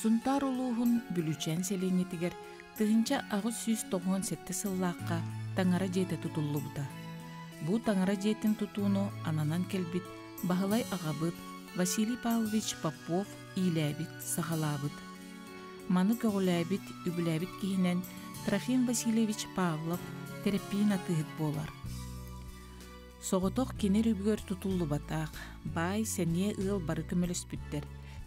Сунтаар улууһун Бүлүүчээн сэлиэнньэтигэр 1897 сыллаахха таҥара дьиэтэ тутуллубута. Бу таҥара дьиэтин тутууну ананан кэлбит Баһылай аҕабыт Василий Павлович Попов иилээбит, саҕалаабыт. Маны көҕүлээбит, үбүлээбит киһинэн Трофим Васильевич Павлов Тэрэппиин атыыһыт буолар. Соҕотох кини үбүгэр тутуллубатах, баай, сэниэ ыал бары көмөлөспүттэр.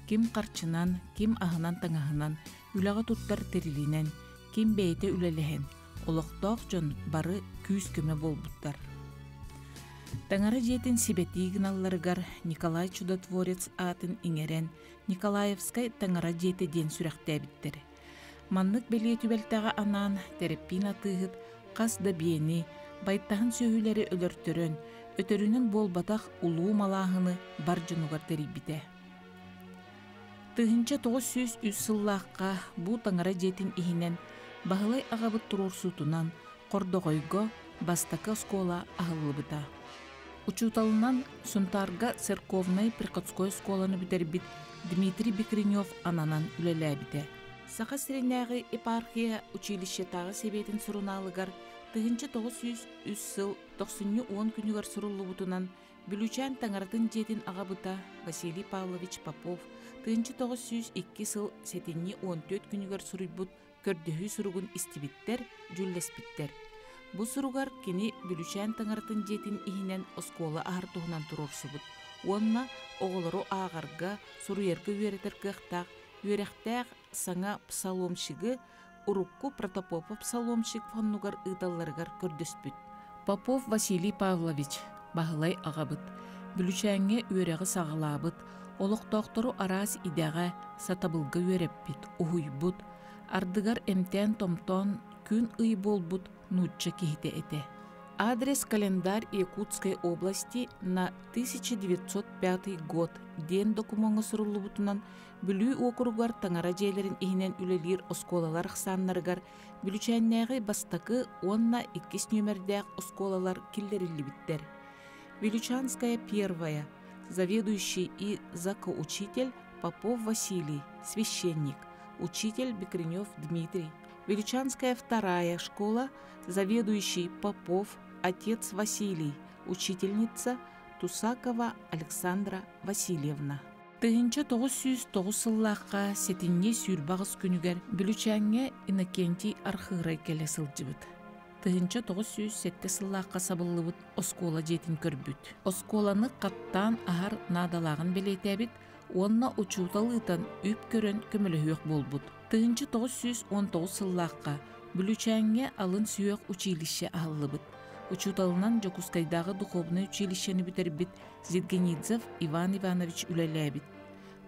Ким харчынан, ким аһынан-таҥаһынан, үлэҕэ туттар тэрилинэн, ким бэйэтэ үлэлэһэн, олохтоох дьон бары күүс-көмө буолбуттар. Таҥара дьиэтин сибэтии гыналларыгар Николай Чудотворец аатын иҥэрэн Николаевскай таҥара дьиэтэ диэн сүрэхтээбиттэр. Маннык бэлиэ түбэлтэҕэ анаан Тэрэппиин атыыһыт хас да биэни, байтаһын сүөһүлэри өлөртөрөн, өтөрүнэн буолбатах улуу малааһыны бар дьонугар тэрийбитэ. 1903 сыллаахха бу таҥара дьиэтин иһинэн Баһылай аҕабыт туруорсуутунан Хордоҕойго бастакы оскуола аһыллыбыта. Учууталынан Сунтаарга церковнай приходской оскуоланы бүтэрбит Дмитрий Бекренев ананан үлэлээбитэ. Саха сиринээҕи епархия училищетааҕы сэбиэтин сурунаалыгар 1903 сыл тохсунньу 10 күнүгэр суруллубутунан Бүлүүчээн таҥаратын дьиэтин аҕабыта Василий Павлович Попов 1902 сыл сэтинньи 14 күнүгэр суруйбут көрдөһүү суругун истибиттэр, дьүүллэспиттэр. Бу суругар кини Бүлүчээн таҥаратын дьиэтин иһинэн оскуола аһар туһунан туруорсубут уонна оҕолору ааҕарга, суруйарга үөрэтэр кыахтаах үөрэхтээх саҥа псаломщигы урукку Протопопов псаломщик фоннугар ыыталларыгар көрдөспүт. Попов Василий Павлович, Баһылай аҕабыт, Бүлүчээҥҥэ үөрэҕи саҕалаабыт, олохтоохтору араас идэҕэ, сатабылга үөрэппит, уһуйбут, ардыгар эмтээн-томтоон күн-ый буолбут нуучча киһитэ этэ. Адрес календарь Якутской области на 1905 год диэн докумуоҥҥа суруллубутунан Бүлүү уокуругар таҥара дьиэлэрин иһинэн үлэлиир оскуолалар ахсааннарыгар Бүлүчээннээҕи бастакы уонна иккис нүөмэрдээх оскуолалар киллэриллибиттэр. Вилючанская первая, заведующий и закоучитель Попов Василий, священник, учитель Бекренев Дмитрий. Величанская вторая школа, заведующий Попов, отец Василий, учительница Тусакова Александра Васильевна. 1909 сыллаахха сэтинньи 28 күнүгэр Бүлүчээҥҥэ Иннокентий Архыырай кэлэ сылдьыбыт. 1907 сыллаахха сабыллыбыт оскуола дьиэтин көрбүт. Оскуоланы хаттаан аһар наадалааҕын бэлиэтээбит уонна учуутал ыытан үп көрөн көмөлөһүөх буолбут. 1919 сыллаахха Бүлүчээҥҥэ алын сүһүөх училище аһыллыбыт. Учууталынан Дьокуускайдааҕы духовнай училищены бүтэрбит Зидгенидзев Иван Иванович үлэлээбит.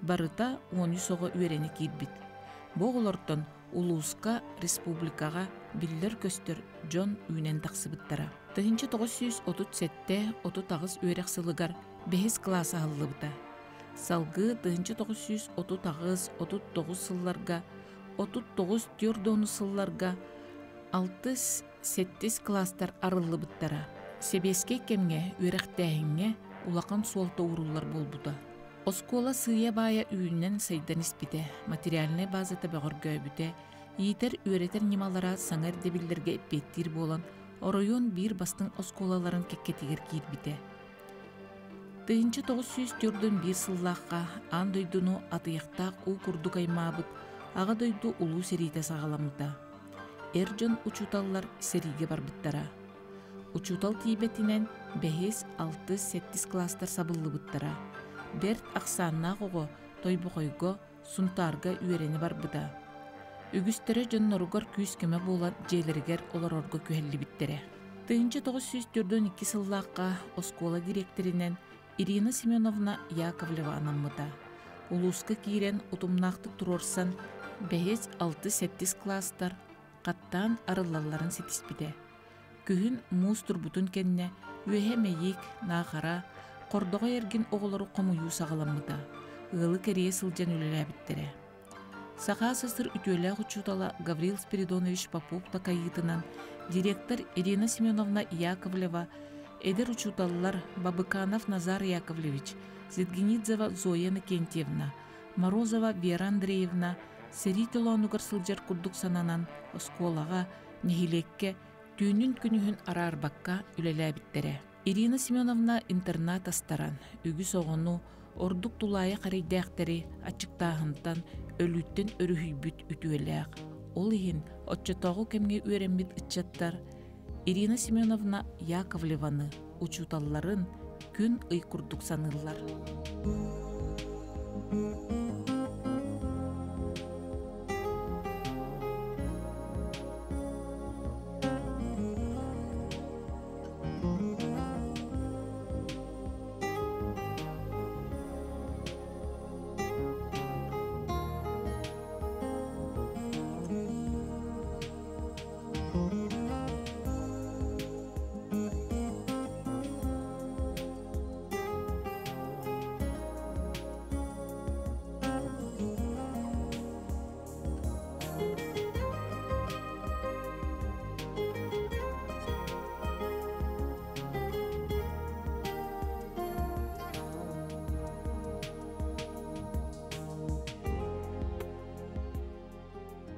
Барыта 13 оҕо үөрэнэ киирбит. Бу оҕолортон улууска, республикаҕа биллэр-көстөр дьон үүнэн тахсыбыттара. 1937-38 үөрэх сылыгар бэһис кылаас аһыллыбыта. Салгыы 1938-39 сылларга, 39-40 сылларга 6-7 кылаастар арыллыбыттара. Сэбиэскэй кэмҥэ үөрэхтээһиҥҥэ улахан суолта ууруллар буолбута. Оскуола сыыйа-баайа үүнэн-сайдан испитэ, материальнай базата бөҕөргөөбүтэ, иитэр-үөрэтэр ньымалара саҥа ирдэбиллэргэ эппиэттиир буолан, оройуон биир бастыҥ оскуолаларын кэккэтигэр киирбитэ. 1941 сыллаахха аан дойдуну атыйахтаах уу курдук аймаабыт Аҕа дойду Улуу сэриитэ саҕаламмыта. Эр дьон учууталлар сэриигэ барбыттара. Учуутал тиийбэтинэн бэһис, алтыс, сэттис кылаастар сабыллыбыттара. Бэрт ахсааннаах оҕо Тойбохойго, Сунтаарга үөрэнэ барбыта. Үгүстэрэ дьонноругар күүс-көмө буолан дьиэлэригэр олорорго күһэллибиттэрэ. 1942 сыллаахха оскуола дириэктэринэн Ирина Семеновна Яковлева анаммыта. Улууска киирэн утумнаахтык туруорсан, бэһис, алтыс, сэттис кылаастар хаттаан арыллалларын ситиспитэ. Күһүн муус турбутун кэннэ үөһэ Мэйик, Наахара, Хордоҕой эргин оҕолору хомуйуу саҕаламмыта. Ыалы кэрийэ сылдьан үлэлээбиттэрэ. Саха СССР үтүөлээх учуутала Гаврил Спиридонович Попов такайыытынан директор Ирина Семеновна Яковлева, эдэр учууталлар Бабыканов Назар Яковлевич, Зидгенидзева Зоя Иннокентьевна, Морозова Вера Андреевна, Сэрии толоонугар сылдьар курдук сананан, оскуолаҕа, нэһилиэккэ түүнүн-күнүһүн араарбакка үлэлээбиттэрэ. Ирина Семеновна интернат астаран, үгүс оҕону, ордук тулаайах эрэйдээхтэри аччыктааһынтан, өлүүттэн өрүһүйбүт үтүөлээх. Ол иһин оччотооҕу кэмҥэ үөрэммит ыччаттар Ирина Семеновна Яковлеваны учууталларын күн-ый курдук саныыллар.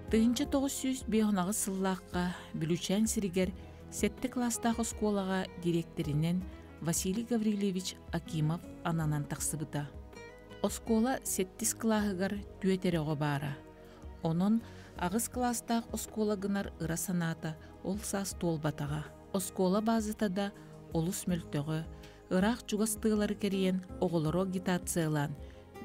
1958 сыллаахха Бүлүүчээн сиригэр сэттэ кылаастаах оскуолаҕа дириэктэринэн Василий Гаврильевич Акимов ананан тахсыбыта. Оскуола сэттис кылааһыгар түөрт эрэ оҕо баара. Онон аҕыс кылаастаах оскуола гынар ыра санаата ол саас туолбатаҕа. Оскуола баазата да олус мөлтөҕө, ыраах-чугас тыалары кэрийэн оҕолору агитациялаан,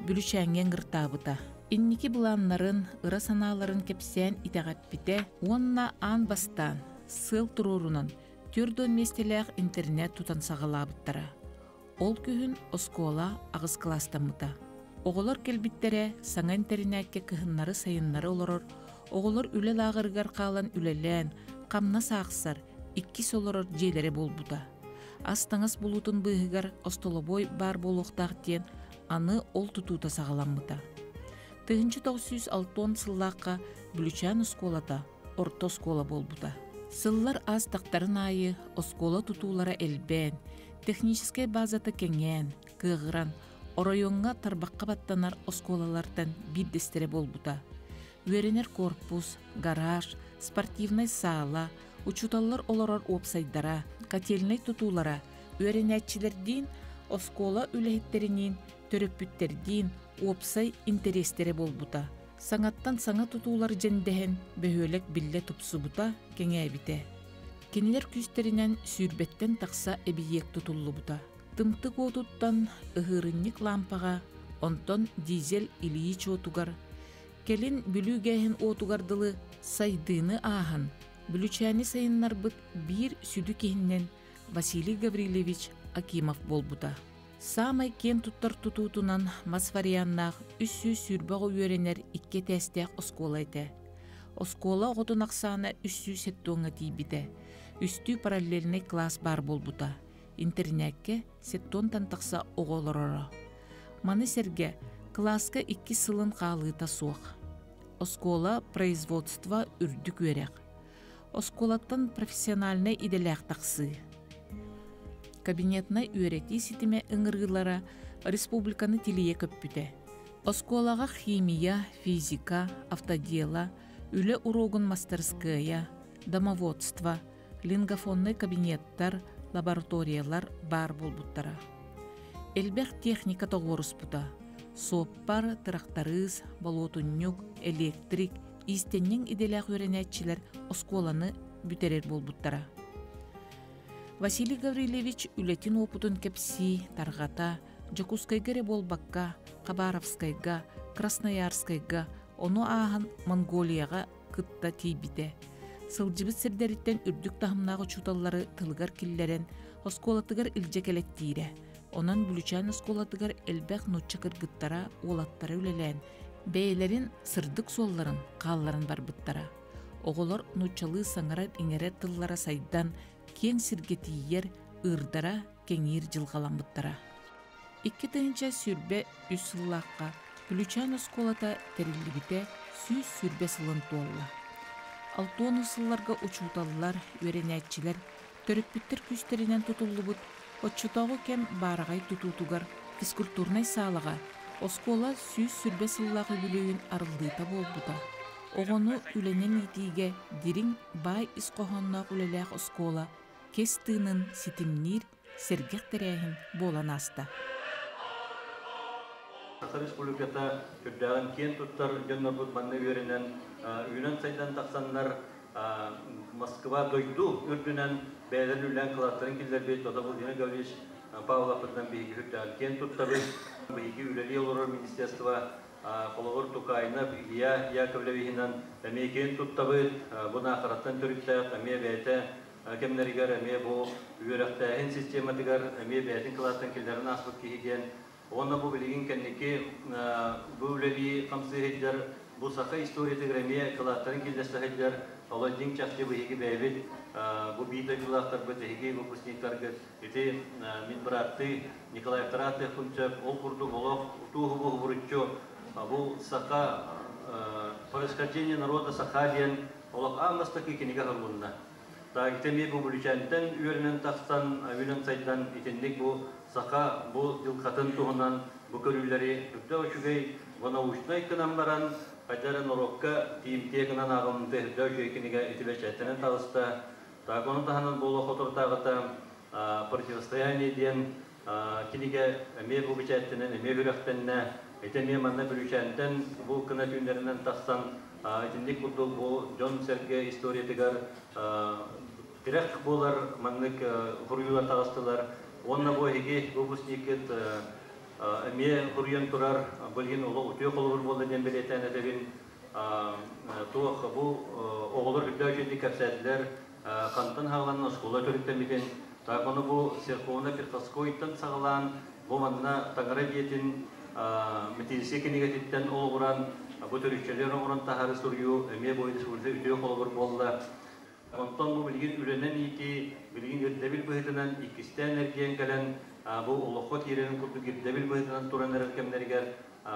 Бүлүчээҥҥэ ыҥыртаабыта. Инники былааннарын, ыра санааларын кэпсээн итэҕэппитэ уонна аан бастаан, сыал туруорунан, 40 миэстэлээх интернет тутан саҕалаабыттара. Ол күһүн оскуола аҕыс кылаастаммыта. Оҕолор кэлбиттэрэ саҥа интэринээккэ кыһыннары-сайыннары олорор, оҕолор үлэ лааҕырыгар хаалан үлэлээн, хамнас аахсар, иккис олорор дьиэлэрэ буолбута. Ас-таҥас булуутун быыһыгар остолобуой баар буолуохтаах диэн аны ол тутуута саҕаламмыта. 1960 сыллаахха Бүлүчээн оскуолата орто оскуола буолбута. Сыллар аастахтарын аайы оскуола тутуулара элбээн, техническэй базата кэҥээн, кыаҕыран, оройуоҥҥа тарбахха баттанар оскуолалартан биирдэстэрэ буолбута. Үөрэнэр корпус, гараж, спортивнай саала, учууталлар олорор уопсайдара, котельнай тутуулара, үөрэнээччилэрдиин, оскуола үлэһиттэриниин, төрөппүттэрдиин уопсай интэриэстэрэ буолбута. Саҥаттан саҥа тутуулар дьэндэһэн, бөһүөлэк биллэ тупсубута, кэҥээбитэ. Кинилэр күүстэринэн сүүрбэттэн тахса эбийиэк тутуллубута. Тымтык уотуттан ыһыырынньык лаампаҕа, онтон дизель Ильич уотугар, кэлин Бүлүү гээһин уотугар дылы сайдыыны ааһан, Бүлүчээни сайыннарбыт биир сүдү киһиннэн Василий Гаврильевич Акимов буолбута. Саамай киэн туттар тутуутунан мас варианнаах 320 оҕо үөрэнэр икки этээстээх оскуола этэ. Оскуола оҕотун ахсаана 370-ҥа тиийбитэ. Үстүү параллельнай класс баар буолбута. Интэринээккэ сеттонтан тахса оҕо олороро. Маны сэргэ кылааска иккис сылын хаалыыта суох. Оскуола производство үрдүк үөрэх. Оскуолаттан профессиональнай идэлээх тахсыы. Кабинетнай үөрэтии ситимэ ыҥырыылара республиканы тилийэ көппүтэ. Оскуолаҕа химия, физика, автодела, үлэ уруогун мастарыскыайа, домоводство, лингафоннай кабинеттар, лабораториялар баар буолбуттара. Элбэх техника тоҕуоруспута. Суоппар, тырахтарыыс, болуотунньук, электрик, иистэнньэҥ идэлээх үөрэнээччилэр оскуоланы бүтэрэр буолбуттара. Василий Гаврильевич үлэтин уопутун кэпсии, тарҕата, Дьокуускайга эрэ буолбакка, Хабаровскайга, Красноярскайга, ону ааһан Монголияҕа кытта тиийбитэ. Сылдьыбыт сирдэриттэн үрдүк таһымнаах учууталлары тылыгар киллэрэн, оскуолатыгар илдьэ кэлэттиирэ. Онон Бүлүчээн оскуолатыгар элбэх нуучча кыргыттара, уолаттара үлэлээн, бэйэлэрин сырдык суолларын хаалларан барбыттара. Оҕолор нууччалыы саҥарар-иҥэрэр тыллара сайдан, киэҥ сиргэ тиийэр, ыырдара кэҥиир дьылҕаламмыттара. 2023 сыллаахха Бүлүчээн оскуолата тэриллибитэ 120 сылын туолла. Алтуон сылларга учууталлар, үөрэнээччилэр, төрөппүттэр күүстэринэн тутуллубут оччотооҕу кэм баараҕай тутуутугар физкультурнай саалаҕа Оскуола 120 сыллаах үбүлүөйүн арыллыыта буолбута. Оҕону үлэнэн иитиигэ дириҥ, баай ис хоһоонноох үлэлээх оскуола кэс тыынын ситимниир сэргэх тэрээһин буолан ааста. Саха Республиката үрдээҕин киэн туттар дьоннорбут манна үөрэнэн, үүнэн-сайдан тахсаннар Москва дойду үрдүнэн бэйэлэрин үлэлээн кылааттарын киллэрбит Тота Владимир Гаврилович Павловпытынан биһиги үрдээҕин киэн туттабыт. Биһиги үлэлии олорор министерство холобур Тукайнов Илья Яковлевиһынан эмиэ киэн туттабыт. Бу Наахараттан төрүттээх эмиэ бэйэтэ кэмнэригэр эмиэ бу үөрэхтээһин систематыгар эмиэ бэйэтин кылааттан киллэрэн ааспыт киһи диэн. Уонна бу билигин кэнники бу үлэлии хамсыы сылдьар, бу саха историятыгар эмиэ кылааттарын киллэрсэ сылдьар, ол дьиҥ чахчы биһиги бэйэбит бу биир дойдулаахтарбыт, эһиги выпускниктаргыт, ити мин бырааттыы Николаевтар ааттыахпын сөп, ол курдук олох утуу-хубу хубуруччу бу саха происхождение народа саха диэн олох аан бастакы кинигэ аһыллынна. Таагита эмиэ бу Бүлүчээнтэн үөрэнэн тахсан, үүнэн сайдан итинник бу саха бу дьылҕатын туһунан бу көрүүлэри үрдэ үчүгэй бу научнай гынан баран хайда эрэ норуокка тиийимтиэ гынан ааҕылынты үрдэ үчүгэй кинигэ ити бэчээттэнэн таҕыста. Так ону таһынан буолуо соторутааҕыта противостояние диэн кинигэ эмиэ бу бэчээттэнэн эмиэ үрэхтэннэ. Ити эмиэ манна Бүлүүчээнтэн бу кына түүннэринэн тахсан итинник курдук бу дьон-сэргэ историятыгар тирэх буолар маннык суруйуулар таҕыстылар. Уонна бу эһиги выпускниккыт эмиэ суруйан турар билигин олох үтүө холобур буолла диэн бэлиэтээн этэбин. Туох бу оҕолор үрдэ үчүгэйдик кэпсээтилэр, хантан хаалан оскуола төрүттэммитин, так ону бу Церковно-Приходскойтан саҕалаан бу манна Таҥара дьиэтин методическай кинигэтиттэн олоҕуран бу төрүччэлэр оҥорон таһаары суруйуу эмиэ бу республика үтүө холобур буолла. Онтон бу билигин үлэнэн иитии, билигин ирдэбил быһыытынан иккистээн эргийэн кэлэн бу олоххо киирэрин курдук ирдэбил быһыытынан туран эрэр кэмнэригэр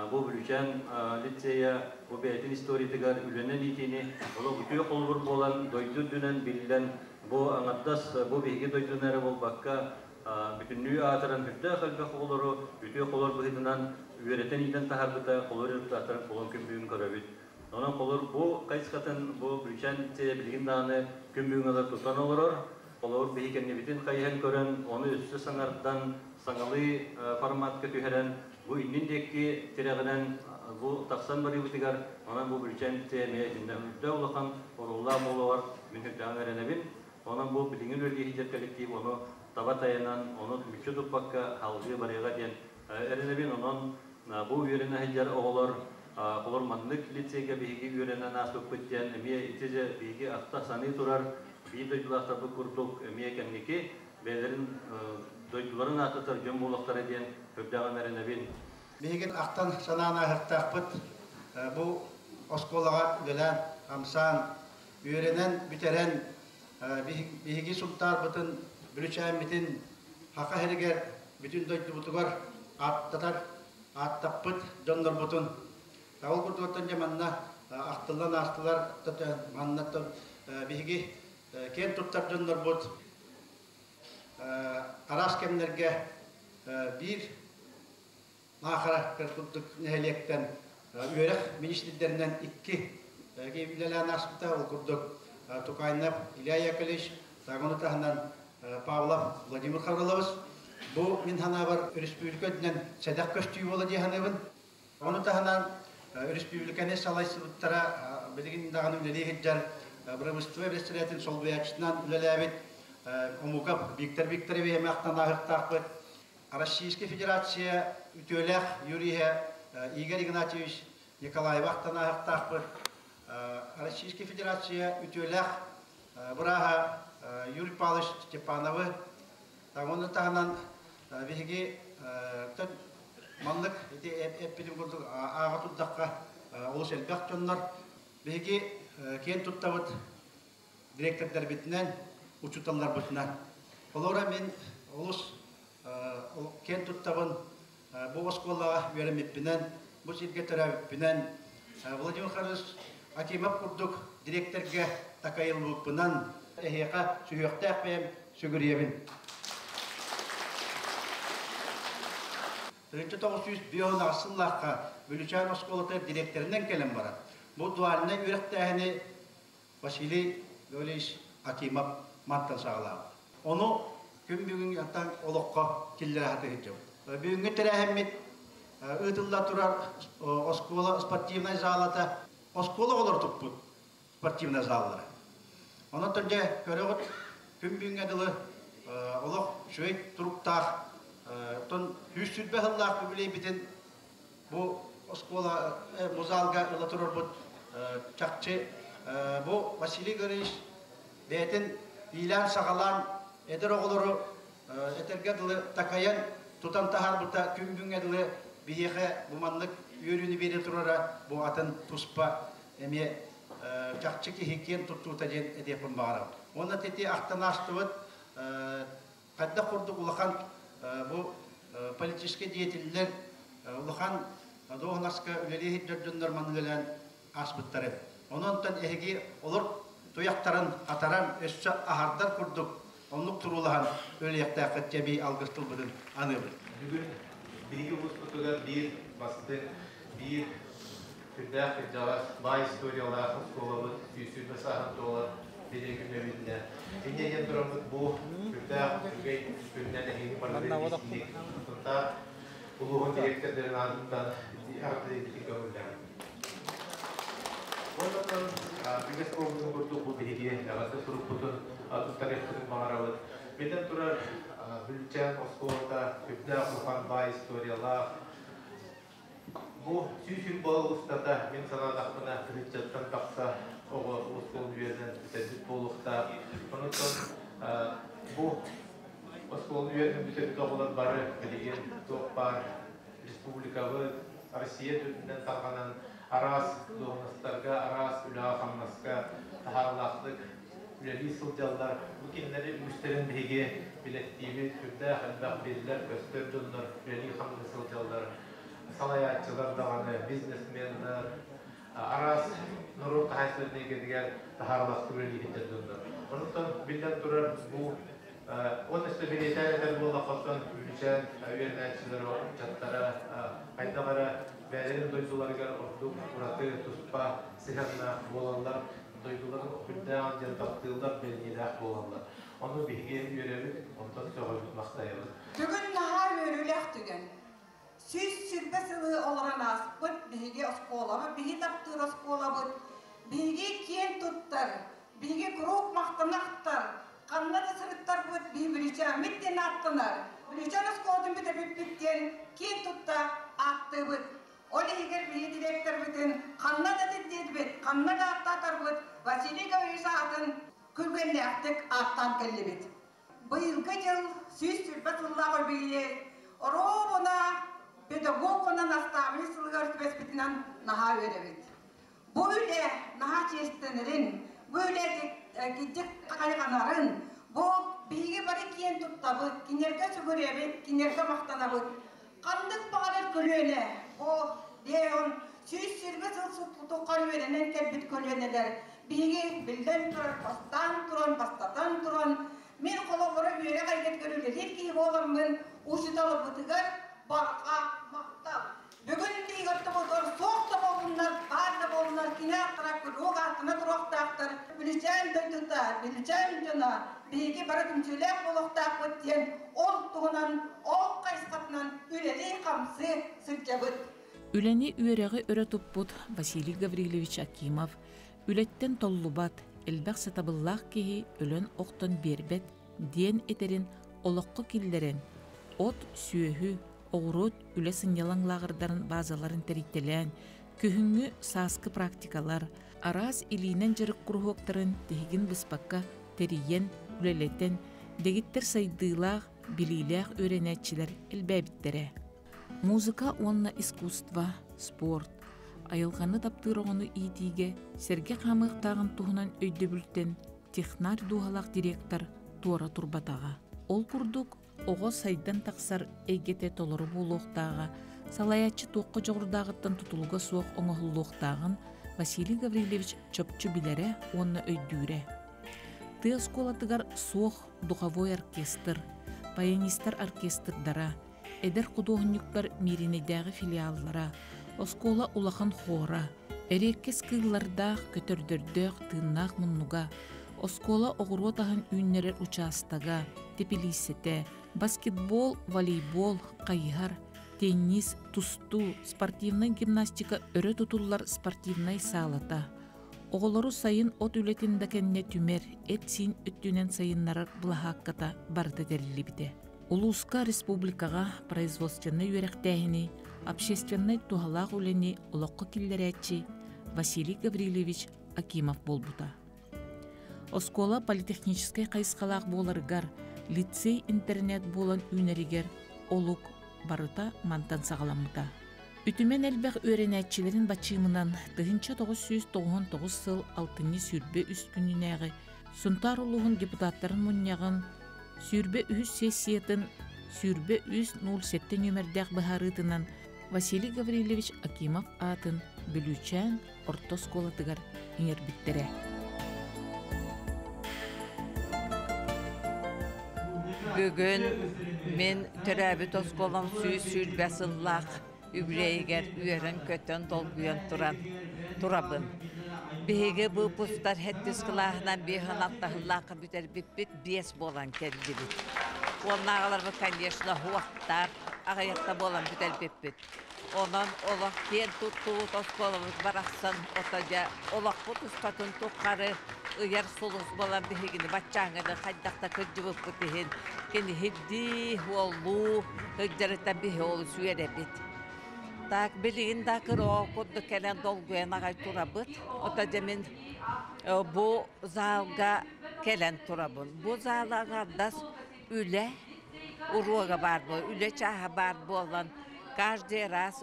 бу Бүлүүчээн лицейэ бу бэйэтин историятыгар үлэнэн иитиини олох үтүө холобур буолан дойду үрдүнэн биллэн бу аҥардас бу биһиги дойдуну эрэ буолбакка бүтүннүү аатыран үрдээх элбэх оҕолору үтүө холор быһыытынан үөрэтэн иитэн таһаарбыта холор результаттарын холон күн бүгүн көрөбүт. Онон холор бу хайысхатын бу Бүлүүчээн лицейэ билигин даҕаны күн бүгүн тутан олорор. Холобур биһи кэннибитин хайыһан көрөн, ону өссө саҥардан, саҥалыы форматка түһэрэн, бу иннин диэки тирэҕинэн бу тахсан барыыбытыгар, онон бу Бүлүүчээн лицейэ эмиэ итиннэ үрдэ улахан оруоллаах буолуоҕар мин үрдээҕин эрэнэбин. Онон бу билиҥҥи үлэлии сылдьар коллектив ону таба тайанан, ону мүччү туппакка салгыы барыаҕа диэн эрэнэбин. Онон бу үөрэнэ сылдьар оҕолор холор маннык лицейгэ биһиги үөрэнэн ааспыппыт диэн эмиэ ити дьэ биһиги ахта саныы турар биир дойдулаахтарбыт курдук эмиэ кэнники бэйэлэрин дойдуларын аататар дьон буолуохтара диэн үрдээҕин эрэнэбин. Биһигин ахтан санаан ааһыахтаахпыт бу оскуолаҕа үлэлээн, хамсаан, үөрэнэн бүтэрэн биһиги Сунтаарбытын, Бүлүчээммитин Хаха сиригэр бүтүн дойдубутугар ааттатар, ааттаппыт дьоннорбутун ол курдуктан дьэ манна ахтыллан аастылар маннаттан биһиги киэн туттар дьоннорбут араас кэмнэргэ биир Наахара курдук нэһилиэктэн үөрэх министрдэринэн икки үлэлээн ааспыта. Ол курдук Тукайнов Илья Яковлевич, ону таһынан Павлов Владимир Хаврилович. Бу мин санаабар өрөспүүбүлүкэ үрдүнэн сэдэх көстүү буола дии саныыбын. Ону таһынан өрөспүүбүлүкэни салайсыбыттара билигин даҕаны үлэлии сылдьар бырабыыстыба бэрэссэдээтин солбуйааччытынан үлэлээбит Омуков Виктор Викторович эмиэ ахтан ааһыахтаахпыт. Российскай Федерация үтүөлээх юриһа Игорь Игнатьевич Николаева ахтан ааһыахтаахпыт. Российскай Федерация үтүөлээх бырааһа Юрий Павлович Степановы. Ону таһынан биһиги маннык ити эппитим курдук ааҕа турдахха олус элбэх дьоннор биһиги киэн туттабыт директордарбытынан, учууталларбытынан. Холобура мин олус киэн туттабын бу оскуолаҕа үөрэммиппинэн, бу сиргэ төрөөбүппүнэн, Владимир Михайлович Акимов курдук дириэктэргэ такайыллыбыппынан эһиэхэ сүһүөхтээх бэйэм сүгүрүйэбин. 1905 сыллаахха Бүлүчээн оскуолатыгар дириэктэринэн кэлэн баран, бу дуальнай үөрэхтээһини Василий Гаврильевич Акимов мантан саҕалаабыт. Ону күн бүгүн олоххо киллэрэ сатыы сылдьабыт. Бүгүҥҥү тэрээһиммит ыытылла турар оскуола спортивнай залата оскуола оҕолоро туппут спортивнай заллара. Онон дьэ көрөҕүт күн бүгүҥҥэ дылы олох үчүгэй туруктаах оттон 120 сыллаах үбүлүөйбүтүн бу оскуола музалга ыла турарбыт чахчы бу Василий Григорьевич бэйэтин иилээн-саҕалаан эдэр оҕолору этэргэ дылы такайан тутан таһаарбыта күн бүгүҥҥэ дылы биһиэхэ бу маннык үөрүүнү биэрэ турара бу атын туспа эмиэ чахчы киһи киэн туттуута диэн этиэхпин баҕарабын. Уонна ити ахтан аастыбыт хайдах курдук улахан бу политическай деятеллэр улахан дуоһунаска үлэлии сылдьар дьоннор маннык ааспыттар эбит. Онон эһиги олор туйахтарын хатаран өссө аһардар курдук оннук туруулаһан үлэлиэхтээххит дьэбии алгыс тылбытын аныыбыт. Бүгүн биһиги улууспутугар биир бастыҥ, биир сүрдээх кырдьаҕас, баай историялаах оскуолабыт 120 сааһын туолар бэлиэ күнэ үүннэ. Инньэ диэн тураммыт бу сүрдээх үчүгэй күннэн эһиги барыларын истиҥник Сунтаар улууһун дириэктэрдэрин аатыттан эҕэрдэлиирбитин көҥүллээҕин. Уонна үгэс буолбутун курдук бу биһиги эҕэрдэ сурукпутун туттарыахпытын баҕарабыт. Биллэн турар, Бүлүүчээн оскуолата сүрдээх улахан баай историялаах. Бу 100 балл устата мин санаатахпына тыһыынчаттан тахса оҕо оскуоланы үөрэнэн бүтэрбит буолуохтаах. Онон бу оскуоланы үөрэнэн бүтэрбит оҕолор бары билигин туох баар республикабыт, Россия үрдүнэн тарҕанан араас дуоһунастарга, араас үлэҕэ-хамнаска таһаарыылаахтык үлэлии сылдьаллар. Бу кинилэри үгүстэрин биһиги билэттиибит, сүрдээх элбэх биллэр-көстөр дьоннор үлэлии-хамныы сылдьаллар. Салайааччылар даҕаны, бизнесменнэр, араас норуот хаһаайыстыбатын эйгэтигэр таһаарыылаахтык үлэлии сылдьар дьоннор. Онон биллэн турар, бу он өссө бэлиэтээн этэр буоллаххыттан Бүлүүчээн үөрэнээччилэрэ, ыччаттара хайдах эрэ бэйэлэрин дойдуларыгар ордук ураты туспа сыһыаннаах буолаллар, дойдуларын сүрдээх диэн таптыыллар, бэриниилээх буолаллар. Ону биһиги үөрэбит, онтон сөҕөбүт, махтайабыт. Бүгүн наһаа үөрүүлээх түгэн. 120 сылы олорон ааспыт биһиги оскуолабыт, биһи таптыыр оскуолабыт, биһиги киэн туттар, биһиги куруук махтанахтар, ханна да сырыттарбыт биһи Бүлүүчээммит диэн ааттанар. Бүлүүчээн оскуолатын бүтэрбиппит диэн киэн тутта ааттыыбыт. Ол иһигэр биһи директорбытын ханна да тирдиэтибит, ханна да ааттаатарбыт Василий Гаврильевич аатын күргүөннээхтик ааттаан кэллибит. Быйылгы дьыл 120 сыллаах үбүлүөй оруобуна педагог уонна наставник сылыгар түбэспитинэн наһаа үөрэбит. Бу үлэ наһаа чиэстэнэрин, бу үлэ кырдьык хайҕанарын, бу биһиги бары киэн туттабыт, кинилэргэ сүгүрүйэбит, кинилэргэ махтанабыт. Ханнык баҕарар көлүөнэ, бу Леон 120 сыл тухары үөрэнэн кэлбит көлүөнэлэр биһиги биллэн турар бастаан туран, бастатан туран, мин холобура үөрэх эйгэтигэр үлэлиир киһи буоламмын, учууталбытыгар барҕа махтал. Бүгүн биһиги ортобутугар суох да буоллуннар, баар да буоллуннар, кини ааттара куруук ааттана туруохтаахтар. Бүлүчээн дойдута, Бүлүчээн дьоно, биһиги бары түмсүүлээх буолуохтаахпыт диэн ол туһунан, ол хайысхатынан үлэлии-хамсыы сылдьабыт. Үлэни үөрэҕи өрө туппут Василий Гаврильевич Акимов үлэттэн толлубат, элбэх сатабыллаах киһи өлөн-охтон биэрбэт диэн этэрин олоххо киллэрэн, от, сүөһү, оҕуруот үлэ сынньалаҥ лааҕырдарын баазаларын тэрийтэлээн, күһүҥҥү сааскы практикалар, араас илиинэн дьарык куруһуоктарын тиһигин быспакка тэрийэн, үлэлэтэн, дэгиттэр сайдыылаах, билиилээх үөрэнээччилэр элбээбиттэрэ. Музыка уонна искусство, спорт, айылҕаны таптыыр оҕону иитиигэ сэргэ хаамыахтааҕын туһунан өйдөбүлтэн технарь дууһалаах директор туора турбатаҕа. Ол курдук, оҕо сайдан тахсар эйгэтэ толору буолуохтааҕа, салайааччы туохха дьоҕурдааҕыттан тутулуга суох оҥоһуллуохтааҕын Василий Гаврильевич чопчу билэрэ уонна өйдүүрэ. Тыа оскуолатыгар суох духовой оркестр, баянистар оркестрдара, Эдэр худуоһунньуктар Мииринэйдээҕи филиаллара, оскуола улахан хора, эриэккэс кыыллардаах, көтөрдөрдөөх тыыннаах муннуга, оскуола оҕуруот аһын үүннэрэр учаастага, тэпилииссэтэ, баскетбол, волейбол, хайыһар, теннис, тустуу, спортивнай гимнастика өрө тутуллар спортивнай саалата, оҕолору сайын от үлэтин да кэннэ түмэр, эт-сиин өттүнэн сайыннарар былаһаакката барыта тэриллибитэ. Улууска, республикаҕа производственнай үөрэхтээһини, общественнай туһалаах үлэни олоххо киллэрээччи Василий Гаврильевич Акимов буолбута. Оскуола политехническай хайысхалаах буоларыгар, лицей-интернет буолан үүнэригэр олук барыта мантан саҕаламмыта. Үтүмэн элбэх үөрэнээччилэрин бачыымынан 1999 сыл алтынньы 23 күнүнээҕи Сунтаар улууһун депутаттарын мунньаҕын 23 сессиятын 23.07 нүөмэрдээх быһаарыытынан Василий Гаврильевич Акимов аатын Бүлүүчээн орто оскуолатыгар иҥэрбиттэрэ. Бүгүн мин төрөөбүт оскуолам 120 сыллаах үбүлүөйүгэр үөрэн-көтөн, долгуйан туран турабын. Биһиги выпустар хэттис кылааһынан биэһин алтаһыллаахха бүтэрбиппит биэс буолан кэллибит. Уоннааҕыларбыт, конечно, уохтар, аҕыйахта буолан бүтэрбиппит. Онон олох киэн туттубут оскуолабыт барахсан ото дьэ олохпут устатын тухары ыйар сулус буолан биһигини баччааҥҥыны хайдах да кырдьыбыппыт иһин кини хирдии, уоллуу сылдьарыттан биһи олус үөрэбит. Так билигин да кыроо курдук кэлэн долгуйан аҕай турабыт. Ото дьэ мин бу залга кэлэн турабын. Бу зала аҥардас үлэ уруога баар буолан, үлэ чааһа баар буолан, каждый раз